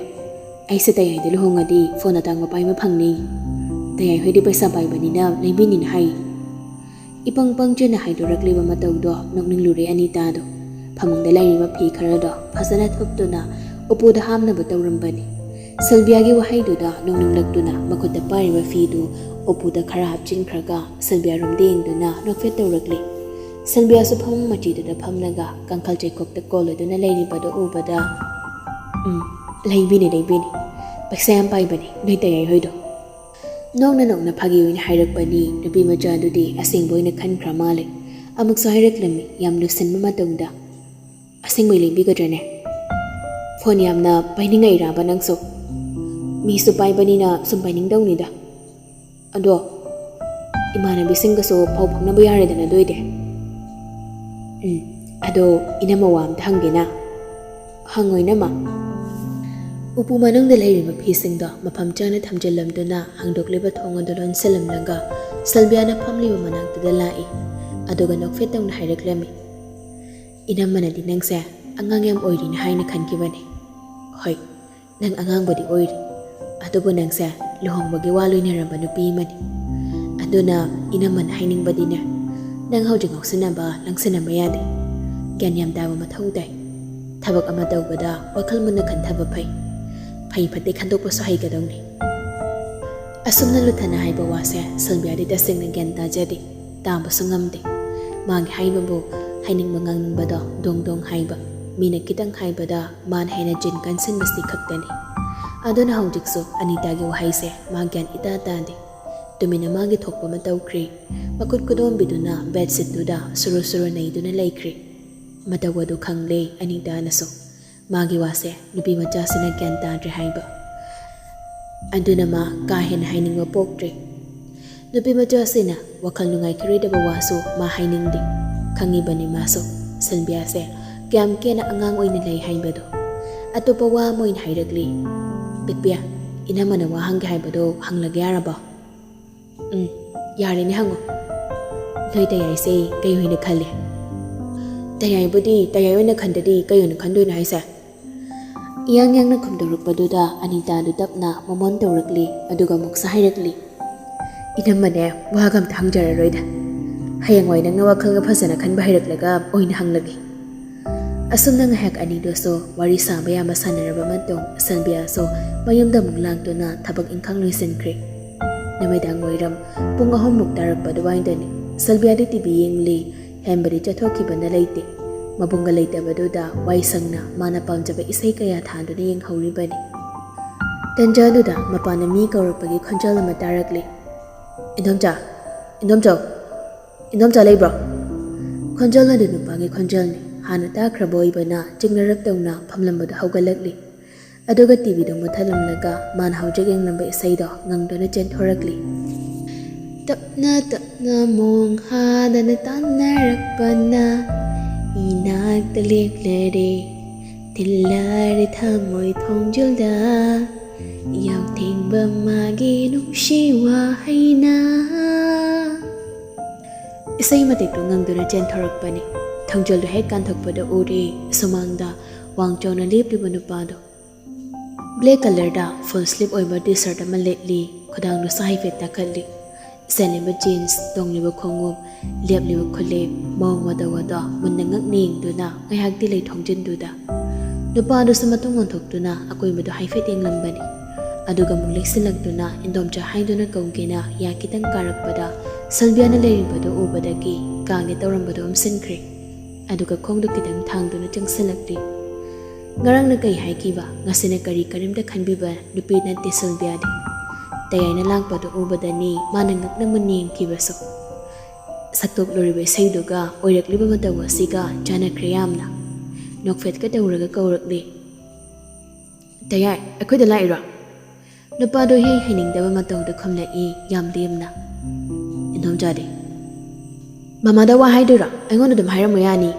ꯑꯩꯁꯦ ꯇꯌꯥꯏꯗ ꯂꯨꯍꯣꯡꯉꯗꯤ ꯐꯣꯟ ꯑꯇꯥꯡꯕ ꯄꯥꯏꯕ ꯐꯪꯅꯤ꯫ ꯇꯌꯥꯏ ꯍꯣꯏꯗꯤ ꯄꯩꯁꯥ ꯄꯥꯏꯕꯅꯤꯅ ꯂꯩꯕꯤꯅꯤꯅ ꯍꯥꯏ꯫" ꯏꯄꯪ ꯄꯪ ꯆꯦꯟꯅ ꯍꯥꯏꯗꯣꯔꯛꯂꯤꯕ ꯃꯇꯧꯗꯣ ꯅꯣꯛꯅꯤꯡꯂꯨꯔꯦ ꯑꯅꯤꯇꯥꯗꯣ꯫ ꯐꯃꯨꯡꯗ ꯂꯩꯔꯤꯕ ꯐꯤ ꯈꯔꯗꯣ ꯐꯖꯅ ꯊꯨꯞꯇꯨꯅ ꯎꯄꯨꯗ ꯍꯥꯞꯅꯕ ꯇꯧꯔꯝꯕꯅꯤ꯫ ꯁꯤꯜꯚꯤꯌꯥꯒꯤ ꯋꯥꯍꯩꯗꯨꯗ ꯅꯣꯛꯅꯤꯡꯂꯛꯇꯨꯅ ꯃꯈꯨꯠꯇ ꯄꯥꯏꯔꯤꯕ ꯐꯤꯗꯨ ꯎꯄꯨꯗ ꯈꯔ ꯍꯥꯞꯆꯤꯟꯈ꯭ꯔꯒ ꯁꯤꯜꯚꯤꯌꯥ ꯔꯨꯝꯗ ꯌꯦꯡꯗꯨꯅ ꯅꯣꯛꯐꯦꯠ ꯇꯧꯔꯛꯂꯤ꯫ ꯁꯤꯜꯚꯤꯌꯥꯁꯨ ꯐꯃꯨꯡ ꯃꯆꯤꯗꯨꯗ ꯐꯝꯂꯒ ꯀꯥꯡꯈꯜ ꯆꯩꯈꯣꯛꯇ ꯀꯣꯜꯂꯗꯨꯅ ꯂꯩꯔꯤꯕꯗꯨ ꯎꯕꯗ, "ꯎꯝ, ꯂꯩꯕꯤꯅꯤ, ꯂꯩꯕꯤꯅꯤ꯫ ꯄꯩꯁꯥ ꯌꯥꯝ ꯄꯥꯏꯕꯅꯤ ꯅꯣꯏ ꯇꯌꯥꯏ ꯍꯣꯏꯗꯣ꯫" ꯅꯣꯛꯅ ꯅꯣꯛꯅ ꯐꯥꯒꯤ ꯑꯣꯏꯅ ꯍꯥꯏꯔꯛꯄꯅꯤ꯫ ꯅꯨꯄꯤ ꯃꯆꯥꯗꯨꯗꯤ ꯑꯁꯦꯡꯕ ꯑꯣꯏꯅ ꯈꯟꯈ꯭ꯔ ꯃꯥꯜꯂꯦ꯫ ꯑꯃꯨꯛꯁꯨ ꯍꯥꯏꯔꯛꯂꯝꯃꯤ, ꯌꯥꯝ ꯂꯨꯁꯟꯕ ꯃꯇꯧꯗ, "ꯑꯁꯦꯡꯕꯩ ꯂꯩꯕꯤꯒꯗ꯭ꯔꯅꯦ? ꯐꯣꯟ ꯌꯥꯝꯅ ꯄꯥꯏꯅꯤꯡꯉꯛꯏꯔꯕ ꯅꯪꯁꯨ? ꯃꯤꯁꯨ ꯄꯥꯏꯕꯅꯤꯅ ꯁꯨꯝ ꯄꯥꯏꯅꯤꯡꯗꯧꯅꯤꯗ꯫ ꯑꯗꯣ ꯏꯃꯥꯟꯅꯕꯤꯁꯤꯡꯒꯁꯨ ꯄꯥꯎ ꯐꯥꯎꯅꯕ ꯌꯥꯔꯦꯗꯅ ꯑꯗꯨ ꯑꯣꯏꯗꯤ꯫ ꯎꯝ, ꯑꯗꯣ ꯏꯅꯝꯃ ꯋꯥ ꯑꯝꯇ ꯍꯪꯒꯦꯅ꯫" "ꯍꯪꯉꯣ ꯏꯅꯝꯃ꯫" ꯎꯄꯨ ꯃꯅꯨꯡꯗ ꯂꯩꯔꯤꯕ ꯐꯤꯁꯤꯡꯗꯣ ꯃꯐꯝ ꯆꯥꯅ ꯊꯝꯖꯤꯜꯂꯝꯗꯨꯅ ꯍꯥꯡꯗꯣꯛꯂꯤꯕ ꯊꯣꯡ ꯑꯗꯨ ꯂꯣꯟꯁꯤꯜꯂꯝꯂꯒ ꯁꯤꯜꯚꯤꯌꯥꯅ ꯐꯝꯂꯤꯕ ꯃꯅꯥꯛꯇꯨꯗ ꯂꯥꯛꯏ꯫ ꯑꯗꯨꯒ ꯅꯣꯛꯐꯦꯠ ꯇꯧꯅ ꯍꯥꯏꯔꯛꯂꯝꯃꯤ, "ꯏꯅꯝꯃꯅꯗꯤ ꯅꯪꯁꯦ ꯑꯉꯥꯡ ꯌꯥꯝ ꯑꯣꯏꯔꯤꯅ ꯍꯥꯏꯅ ꯈꯟꯈꯤꯕꯅꯤ꯫ ꯍꯣꯏ, ꯅꯪ ꯑꯉꯥꯡꯕꯨꯗꯤ ꯑꯣꯏꯔꯤ, ꯑꯗꯨꯕꯨ ꯅꯪꯁꯦ ꯂꯨꯍꯣꯡꯕꯒꯤ ꯋꯥ ꯂꯣꯏꯅꯔꯕ ꯅꯨꯄꯤ ꯑꯃꯅꯤ꯫ ꯑꯗꯨꯅ ꯏꯅꯝꯃꯅ ꯍꯥꯏꯅꯤꯡꯕꯗꯤꯅꯦ, ꯅꯪ ꯍꯧꯖꯤꯛ ꯉꯥꯎꯁꯤꯟꯅꯕ ꯂꯪꯁꯤꯟꯅꯕ ꯌꯥꯗꯦ꯫ ꯒ꯭ꯌꯥꯟ ꯌꯥꯝ ꯇꯥꯕ ꯃꯊꯧ ꯇꯥꯏ꯫ ꯊꯕꯛ ꯑꯃ ꯇꯧꯕꯗ ꯋꯥꯈꯜ ꯃꯨꯟꯅ ꯈꯟꯊꯕ ꯐꯩ꯫ ꯐꯩ ꯐꯠꯇꯦ ꯈꯟꯗꯣꯛꯄꯁꯨ ꯍꯩꯒꯗꯧꯅꯤ꯫ ꯑꯁꯨꯝꯅ ꯂꯨꯊꯅ ꯍꯥꯏꯕ ꯋꯥꯁꯦ ꯁꯤꯜꯕꯤꯌꯥꯗꯤ ꯇꯁꯦꯡꯅ ꯒ꯭ꯌꯥꯟ ꯇꯥꯖꯗꯦ, ꯇꯥꯕꯁꯨ ꯉꯝꯗꯦ꯫ ꯃꯥꯒꯤ ꯍꯥꯏꯕꯕꯨ ꯍꯥꯏꯅꯤꯡꯕ ꯉꯥꯡꯅꯤꯡꯕꯗꯣ ꯗꯣꯡ ꯗꯣꯡ ꯍꯥꯏꯕ, ꯃꯤꯅ ꯈꯤꯇꯪ ꯍꯥꯏꯕꯗ ꯃꯥꯅ ꯍꯦꯟꯅ ꯖꯤꯟ ꯀꯟꯁꯤꯟꯕꯁꯤ ꯈꯛꯇꯅꯤ꯫ ꯑꯗꯨꯅ ꯍꯧꯖꯤꯛꯁꯨ ꯑꯅꯤꯇꯥꯒꯤ ꯋꯥꯍꯩꯁꯦ ꯃꯥ ꯒ꯭ꯌꯥꯟ ꯏꯇꯥ ꯇꯥꯗꯦ꯫ ꯇꯨꯃꯤꯟꯅ ꯃꯥꯒꯤ ꯊꯣꯛꯄ ꯑꯃ ꯇꯧꯈ꯭ꯔꯦ꯫ ꯃꯈꯨꯠ ꯈꯨꯗꯣꯝꯕꯤꯗꯨꯅ ꯕꯦꯗꯁꯤꯠꯇꯨꯗ ꯁꯨꯔꯨ ꯁꯨꯔꯨ ꯅꯩꯗꯨꯅ ꯂꯩꯈ꯭ꯔꯦ꯫ ꯃꯇꯧ ꯑꯗꯨ ꯈꯪꯂꯦ ꯑꯅꯤꯇꯥꯅꯁꯨ꯫ ꯃꯥꯒꯤ ꯋꯥꯁꯦ ꯅꯨꯄꯤ ꯃꯆꯥꯁꯤꯅ ꯒ꯭ꯌꯥꯟ ꯇꯥꯗ꯭ꯔꯦ ꯍꯥꯏꯕ꯫ ꯑꯗꯨꯅ ꯃꯥ ꯀꯥ ꯍꯦꯟꯅ ꯍꯥꯏꯅꯤꯡꯕ ꯄꯣꯛꯇ꯭ꯔꯦ꯫ ꯅꯨꯄꯤ ꯃꯆꯥꯁꯤꯅ ꯋꯥꯈꯜ ꯅꯨꯡꯉꯥꯏꯈꯤꯔꯣꯏꯗꯕ ꯋꯥꯁꯨ ꯃꯥ ꯍꯥꯏꯅꯤꯡꯗꯦ꯫ ꯈꯪꯉꯤꯕꯅꯤ ꯃꯥꯁꯨ꯫ ꯁꯤꯜꯕꯤꯌꯥꯁꯦ ꯀꯌꯥꯝ ꯀꯦꯅ ꯑꯉꯥꯡ ꯑꯣꯏꯅ ꯂꯩ ꯍꯥꯏꯕꯗꯣ꯫ ꯑꯇꯣꯞꯄ ꯋꯥ ꯑꯃ ꯑꯣꯏꯅ ꯍꯥꯏꯔꯛꯂꯤ꯫ ꯄꯤꯛꯄꯤ, ꯏꯅꯝꯃꯅ ꯋꯥ ꯍꯪꯒꯦ ꯍꯥꯏꯕꯗꯣ ꯍꯪꯂꯒꯦ ꯌꯥꯔꯕꯣ? ꯎꯝ, ꯌꯥꯔꯦꯅꯦ, ꯍꯪꯉꯣ꯫ ꯅꯣꯏ ꯇꯌꯥꯏꯁꯦ ꯀꯩ ꯑꯣꯏꯅ ꯈꯜꯂꯦ? ꯇꯌꯥꯏꯕꯨꯗꯤ ꯇꯌꯥꯏ ꯑꯣꯏꯅ ꯈꯟꯗꯗꯤ ꯀꯩ ꯑꯣꯏꯅ ꯈꯟꯗꯣꯏꯅꯣ ꯍꯥꯏꯁꯦ? ꯏꯌꯥꯡ ꯌꯥꯡꯅ ꯈꯨꯝꯗꯣꯔꯛꯄꯗꯨꯗ ꯑꯅꯤꯇꯥꯗꯨ ꯇꯞꯅ ꯃꯃꯣꯟ ꯇꯧꯔꯛꯂꯤ, ꯑꯗꯨꯒ ꯑꯃꯨꯛꯁꯨ ꯍꯥꯏꯔꯛꯂꯤ, ꯏꯅꯝꯃꯅꯦ, ꯋꯥꯒ ꯑꯝꯇ ꯍꯪꯖꯔꯔꯣꯏꯗ꯫ ꯍꯌꯦꯡꯋꯥꯏ ꯅꯪꯅ ꯋꯥꯈꯜꯒ ꯐꯖꯅ ꯈꯟꯕ ꯍꯩꯔꯛꯂꯒ ꯑꯣꯏꯅ ꯍꯪꯂꯒꯦ꯫ ꯑꯁꯨꯝꯅ ꯉꯥꯏꯍꯥꯛ ꯑꯅꯤꯗꯨꯁꯨ ꯋꯥꯔꯤ ꯁꯥꯕ ꯌꯥꯕ ꯁꯥꯟꯅꯔꯕ ꯃꯇꯨꯡ, ꯁꯤꯜꯕꯤꯌꯥꯁꯨ ꯃꯌꯨꯝꯗ ꯑꯃꯨꯛ ꯂꯥꯛꯇꯨꯅ ꯊꯕꯛ ꯏꯪꯈꯥꯡ ꯂꯣꯏꯁꯤꯟꯈ꯭ꯔꯦ꯫ ꯅꯨꯃꯤꯗꯥꯡ ꯋꯥꯏꯔꯝ ꯄꯨꯡ ꯑꯍꯨꯝꯃꯨꯛ ꯇꯥꯔꯛꯄ ꯑꯗꯨꯋꯥꯏꯗꯅꯤ꯫ ꯁꯤꯜꯕꯤꯌꯥꯗꯤ ꯇꯤ ꯚꯤ ꯌꯦꯡꯂꯤ꯫ ꯍꯦꯟꯕꯗꯤ ꯆꯠꯊꯣꯛꯈꯤꯕꯅ ꯂꯩꯇꯦ꯫ ꯃꯕꯨꯡꯒ ꯂꯩꯇꯕꯗꯨꯗ ꯋꯥꯏ ꯁꯪꯅ ꯃꯥꯅ ꯄꯥꯝꯖꯕ ꯏꯁꯩ ꯀꯌꯥ ꯊꯥꯗꯨꯅ ꯌꯦꯡꯍꯧꯔꯤꯕꯅꯤ꯫ ꯇꯟꯖꯥꯗꯨꯗ ꯃꯄꯥꯟꯗ ꯃꯤ ꯀꯧꯔꯛꯄꯒꯤ ꯈꯣꯟꯖꯦꯜ ꯑꯃ ꯇꯥꯔꯛꯂꯤ꯫ "ꯏꯟꯗꯣꯝꯆꯥ, ꯏꯟꯗꯣꯝꯆꯥ, ꯏꯟꯗꯣꯝꯆꯥ ꯂꯩꯕ꯭ꯔꯣ?" ꯈꯣꯟꯖꯦꯜ ꯑꯗꯨ ꯅꯨꯄꯥꯒꯤ ꯈꯣꯟꯖꯦꯜꯅꯤ꯫ ꯍꯥꯟꯅ ꯇꯥꯈ꯭ꯔꯕ ꯑꯣꯏꯕꯅ ꯆꯤꯡꯅꯔꯞ ꯇꯧꯅ ꯐꯝꯂꯝꯕꯗ ꯍꯧꯒꯠꯂꯛꯂꯤ꯫ ꯑꯗꯨꯒ ꯇꯤ ꯚꯤꯗꯨ ꯃꯨꯠꯊꯠꯂꯝꯂꯒ ꯃꯥꯅ ꯍꯧꯖꯤꯛ ꯌꯦꯡꯂꯝꯕ ꯏꯁꯩꯗꯣ ꯉꯪꯗꯨꯅ ꯆꯦꯟꯊꯣꯔꯛꯂꯤ꯫ ꯇꯞꯅ ꯇꯞꯅ ꯃꯣꯡ ꯍꯥꯗꯅ ꯇꯥꯟꯅꯔꯛꯄꯅ ꯏꯅꯥꯛꯇ ꯂꯦꯛꯂꯔꯦ꯫ ꯊꯤꯜꯂꯔꯦ ꯊꯃꯣꯏ ꯊꯣꯡꯖꯤꯜꯗ ꯌꯥꯎꯊꯦꯡꯕ ꯃꯥꯒꯤ ꯅꯨꯡꯁꯤ ꯋꯥꯍꯩꯅ꯫ ꯏꯁꯩ ꯃꯇꯦꯛꯇꯨ ꯉꯪꯗꯨꯅ ꯆꯦꯟꯊꯣꯔꯛꯄꯅꯤ꯫ ꯊꯣꯡꯖꯤꯜꯗꯨ ꯍꯦꯛ ꯀꯥꯟꯊꯣꯛꯄꯗ ꯎꯔꯦ, ꯁꯨꯃꯥꯡꯗ ꯋꯥꯡ ꯆꯥꯎꯅ ꯂꯦꯞꯂꯤꯕ ꯅꯨꯄꯥꯗꯣ꯫ ꯕ꯭ꯂꯦꯛ ꯀꯂꯔꯗ ꯐꯨꯜ ꯁ꯭ꯂꯤꯞ ꯑꯣꯏꯕ ꯇꯤ ꯁꯔꯠ ꯑꯃ ꯂꯤꯠꯂꯤ, ꯈꯨꯗꯥꯡꯗꯨꯁꯨ ꯍꯥꯏꯐꯦꯠ ꯇꯥꯈꯠꯂꯤ꯫ ꯁꯦꯠꯂꯤꯕ ꯖꯤꯟꯁ, ꯇꯣꯡꯂꯤꯕ ꯈꯣꯡꯎꯞ, ꯂꯦꯞꯂꯤꯕ ꯈꯨꯂꯦꯞ, ꯃꯑꯣꯡ ꯃꯇꯧ ꯑꯗꯣ ꯃꯨꯟꯅ ꯉꯛꯅ ꯌꯦꯡꯗꯨꯅ ꯉꯥꯏꯍꯥꯛꯇꯤ ꯂꯩ ꯊꯣꯡꯖꯤꯟꯗꯨꯗ, ꯅꯨꯄꯥꯗꯨꯁꯨ ꯃꯇꯨꯡ ꯑꯣꯟꯊꯣꯛꯇꯨꯅ ꯑꯀꯣꯏꯕꯗꯣ ꯍꯥꯏꯐꯦꯠ ꯌꯦꯡꯂꯝꯕꯅꯤ꯫ ꯑꯗꯨꯒ ꯑꯃꯨꯛ ꯂꯦꯛꯁꯤꯜꯂꯛꯇꯨꯅ ꯏꯟꯗꯣꯝꯆꯥ ꯍꯥꯏꯗꯨꯅ ꯀꯧꯒꯦꯅ ꯌꯥ ꯈꯤꯇꯪ ꯀꯥꯔꯛꯄꯗ, ꯁꯜꯕꯤꯌꯥꯅ ꯂꯩꯔꯝꯕꯗꯨ ꯎꯕꯗꯒꯤ ꯀꯥꯒꯦ ꯇꯧꯔꯝꯕꯗꯣ ꯑꯣꯝꯁꯤꯟꯈ꯭ꯔꯦ꯫ ꯑꯗꯨꯒ ꯈꯣꯡꯗꯣ ꯈꯤꯇꯪ ꯊꯥꯡꯗꯨꯅ ꯆꯪꯁꯤꯜꯂꯛꯂꯤ꯫ ꯉꯔꯥꯡꯅ ꯀꯩ ꯍꯥꯏꯈꯤꯕ, ꯉꯁꯤꯅ ꯀꯔꯤ ꯀꯔꯤꯝꯇ ꯈꯟꯕꯤꯕ ꯅꯨꯄꯤ ꯅꯠꯇꯦ ꯁꯜꯕꯤꯌꯥꯗꯤ꯫ ꯇꯌꯥꯏꯅ ꯂꯥꯛꯄꯗꯨ ꯎꯕꯗꯅꯤ ꯃꯥꯅ ꯉꯛꯅ ꯃꯨꯟꯅ ꯌꯦꯡꯈꯤꯕꯁꯨ꯫ ꯁꯛꯇꯣꯛꯂꯨꯔꯤꯕ ꯏꯁꯩꯗꯨꯒ ꯑꯣꯏꯔꯛꯂꯤꯕ ꯃꯇꯧ ꯑꯁꯤꯒ ꯆꯥꯟꯅꯈ꯭ꯔꯦ ꯌꯥꯝꯅ꯫ ꯅꯣꯛꯐꯦꯠꯀ ꯇꯧꯔꯒ ꯀꯧꯔꯛꯂꯤ꯫ "ꯇꯌꯥꯏ, ꯑꯩꯈꯣꯏꯗ ꯂꯥꯛꯏꯔꯣ?" ꯅꯨꯄꯥꯗꯣ ꯏꯍꯩ ꯍꯩꯅꯤꯡꯗꯕ ꯃꯇꯧꯗ ꯈꯨꯝꯂꯛꯏ ꯌꯥꯝ ꯂꯦꯝꯅ꯫ ꯏꯟꯗꯣꯝꯆꯥꯗꯤ, "ꯃꯃꯥꯗ ꯋꯥ ꯍꯥꯏꯗꯣꯏꯔꯣ? ꯑꯩꯉꯣꯟꯗ ꯑꯗꯨꯝ ꯍꯥꯏꯔꯝꯃꯨ ꯌꯥꯅꯤ꯫"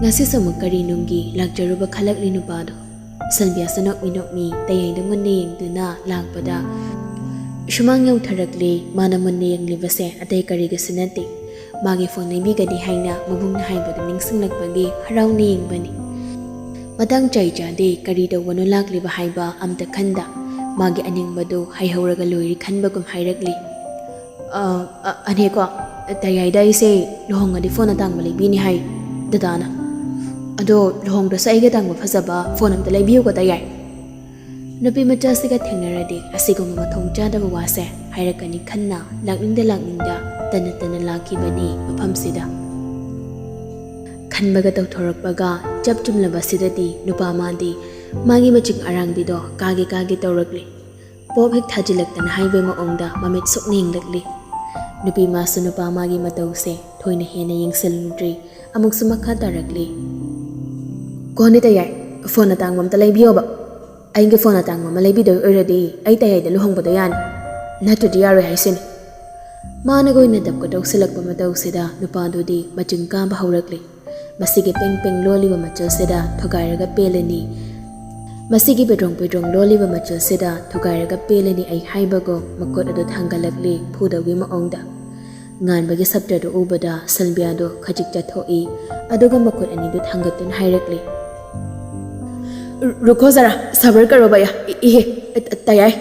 ꯉꯁꯤꯁꯨ ꯑꯃꯨꯛ ꯀꯔꯤ ꯅꯨꯡꯒꯤ ꯂꯥꯛꯆꯔꯨꯕ ꯈꯜꯂꯛꯂꯤ ꯅꯨꯄꯥꯗꯣ꯫ ꯁꯜꯕꯤꯌꯥꯁꯨ ꯅꯣꯛꯃꯤ ꯅꯣꯛꯃꯤ ꯇꯌꯥꯏꯗ ꯃꯨꯟꯅ ꯌꯦꯡꯗꯨꯅ ꯂꯥꯛꯄꯗ, ꯁꯨꯃꯥꯡ ꯌꯧꯊꯔꯛꯂꯦ꯫ ꯃꯥꯅ ꯃꯨꯟꯅ ꯌꯦꯡꯂꯤꯕꯁꯦ ꯑꯇꯩ ꯀꯔꯤꯒꯤꯁꯨ ꯅꯠꯇꯦ, ꯃꯥꯒꯤ ꯐꯣꯟ ꯂꯩꯕꯤꯒꯅꯤ ꯍꯥꯏꯅ ꯃꯕꯨꯡꯅ ꯍꯥꯏꯕꯗꯨ ꯅꯤꯡꯁꯤꯡꯂꯛꯄꯒꯤ ꯍꯔꯥꯎꯅ ꯌꯦꯡꯕꯅꯤ꯫ ꯃꯇꯥꯡ ꯆꯥꯏ ꯆꯥꯗꯦ, ꯀꯔꯤ ꯇꯧꯕꯅꯣ ꯂꯥꯛꯂꯤꯕ ꯍꯥꯏꯕ ꯑꯝꯇ ꯈꯟꯗ, ꯃꯥꯒꯤ ꯑꯅꯤꯡꯕꯗꯨ ꯍꯩꯍꯧꯔꯒ ꯂꯣꯏꯔꯦ ꯈꯟꯕꯒꯨꯝ ꯍꯥꯏꯔꯛꯂꯤ꯫ "ꯑ, ꯑ, ꯑꯅꯦꯀꯣ, ꯇꯌꯥꯏꯗ ꯑꯩꯁꯦ ꯂꯨꯍꯣꯡꯉꯗꯤ ꯐꯣꯟ ꯑꯇꯥꯡꯕ ꯂꯩꯕꯤꯅꯤ ꯍꯥꯏ ꯗꯗꯥꯅ꯫ ꯑꯗꯣ ꯂꯨꯍꯣꯡꯗ꯭ꯔꯁꯨ ꯑꯩꯒꯤ ꯑꯇꯥꯡꯕ ꯐꯖꯕ ꯐꯣꯟ ꯑꯝꯇ ꯂꯩꯕꯤꯌꯨꯀꯣ ꯇꯌꯥꯏ꯫" ꯅꯨꯄꯤ ꯃꯆꯥꯁꯤꯒ ꯊꯦꯡꯅꯔꯗꯤ ꯑꯁꯤꯒꯨꯝꯕ ꯃꯊꯣꯡ ꯆꯥꯗꯕ ꯋꯥꯁꯦ ꯍꯥꯏꯔꯛꯀꯅꯤ ꯈꯟꯅ ꯂꯥꯛꯅꯤꯡꯗ ꯂꯥꯛꯅꯤꯡꯗ ꯇꯟꯅ ꯇꯟꯅ ꯂꯥꯛꯈꯤꯕꯅꯤ ꯃꯐꯝꯁꯤꯗ꯫ ꯈꯟꯕꯒ ꯇꯧꯊꯣꯔꯛꯄꯒ ꯆꯞ ꯆꯨꯝꯂꯕꯁꯤꯗꯗꯤ ꯅꯨꯄꯥ ꯃꯥꯗꯤ ꯃꯥꯒꯤ ꯃꯆꯤꯡ ꯑꯔꯥꯡꯕꯤꯗꯣ ꯀꯥꯒꯦ ꯀꯥꯒꯦ ꯇꯧꯔꯛꯂꯤ꯫ ꯄꯣꯞ ꯍꯦꯛ ꯊꯥꯖꯤꯜꯂꯛꯇꯅ ꯍꯥꯏꯕꯒꯤ ꯃꯑꯣꯡꯗ ꯃꯃꯤꯠ ꯁꯨꯛꯅ ꯌꯦꯡꯂꯛꯂꯤ꯫ ꯅꯨꯄꯤ ꯃꯥꯁꯨ ꯅꯨꯄꯥ ꯃꯥꯒꯤ ꯃꯇꯧꯁꯦ ꯊꯣꯏꯅ ꯍꯦꯟꯅ ꯌꯦꯡꯁꯤꯜꯂꯨꯗ꯭ꯔꯤ꯫ ꯑꯃꯨꯛꯁꯨ ꯃꯈꯥ ꯇꯥꯔꯛꯂꯤ꯫ "ꯀꯣꯟꯅꯤ ꯇꯌꯥꯏ, ꯐꯣꯟ ꯑꯇꯥꯡꯕ ꯑꯝꯇ ꯂꯩꯕꯤꯌꯣꯕ꯫ ꯑꯩꯒꯤ ꯐꯣꯟ ꯑꯇꯥꯡꯕ ꯑꯃ ꯂꯩꯕꯤꯗꯣꯏ ꯑꯣꯏꯔꯗꯤ ꯑꯩ ꯇꯌꯥꯏꯗ ꯂꯨꯍꯣꯡꯕꯗꯣ ꯌꯥꯅꯤ, ꯅꯠꯇ꯭ꯔꯗꯤ ꯌꯥꯔꯣꯏ ꯍꯥꯏꯁꯤꯅꯤ꯫" ꯃꯥꯅꯒ ꯑꯣꯏꯅ ꯗꯞꯀ ꯇꯧꯁꯤꯜꯂꯛꯄ ꯃꯇꯧꯁꯤꯗ ꯅꯨꯄꯥꯗꯨꯗꯤ ꯃꯆꯤꯡ ꯀꯥꯕ ꯍꯧꯔꯛꯂꯤ꯫ ꯃꯁꯤꯒꯤ ꯄꯦꯡ ꯄꯦꯡ ꯂꯣꯜꯂꯤꯕ ꯃꯆꯜꯁꯤꯗ ꯊꯨꯒꯥꯏꯔꯒ ꯄꯦꯜꯂꯅꯤ꯫ ꯃꯁꯤꯒꯤ ꯄꯦꯗ꯭ꯔꯣꯡ ꯄꯦꯗ꯭ꯔꯣꯡ ꯂꯣꯜꯂꯤꯕ ꯃꯆꯜꯁꯤꯗ ꯊꯨꯒꯥꯏꯔꯒ ꯄꯦꯜꯂꯅꯤ ꯑꯩ ꯍꯥꯏꯕꯒꯨꯝ ꯃꯈꯨꯠ ꯑꯗꯨ ꯊꯥꯡꯒꯠꯂꯛꯂꯤ ꯐꯨꯗꯧꯒꯤ ꯃꯑꯣꯡꯗ꯫ ꯉꯥꯟꯕꯒꯤ ꯁꯞꯇ꯭ꯔꯗꯨ ꯎꯕꯗ ꯁꯜꯕꯤꯌꯥꯗꯨ ꯈꯖꯤꯛ ꯆꯠꯊꯣꯛꯏ꯫ ꯑꯗꯨꯒ ꯃꯈꯨꯠ ꯑꯅꯤꯗꯨ ꯊꯥꯡꯒꯠꯇꯨꯅ ꯍꯥꯏꯔꯛꯂꯤ, "ꯔꯨꯀꯣ ꯖꯔꯥ, ꯁꯕꯔ ꯀꯔꯣ ꯚꯌꯥ, ꯏ-, ꯏꯍꯦ, ꯇꯌꯥꯏ,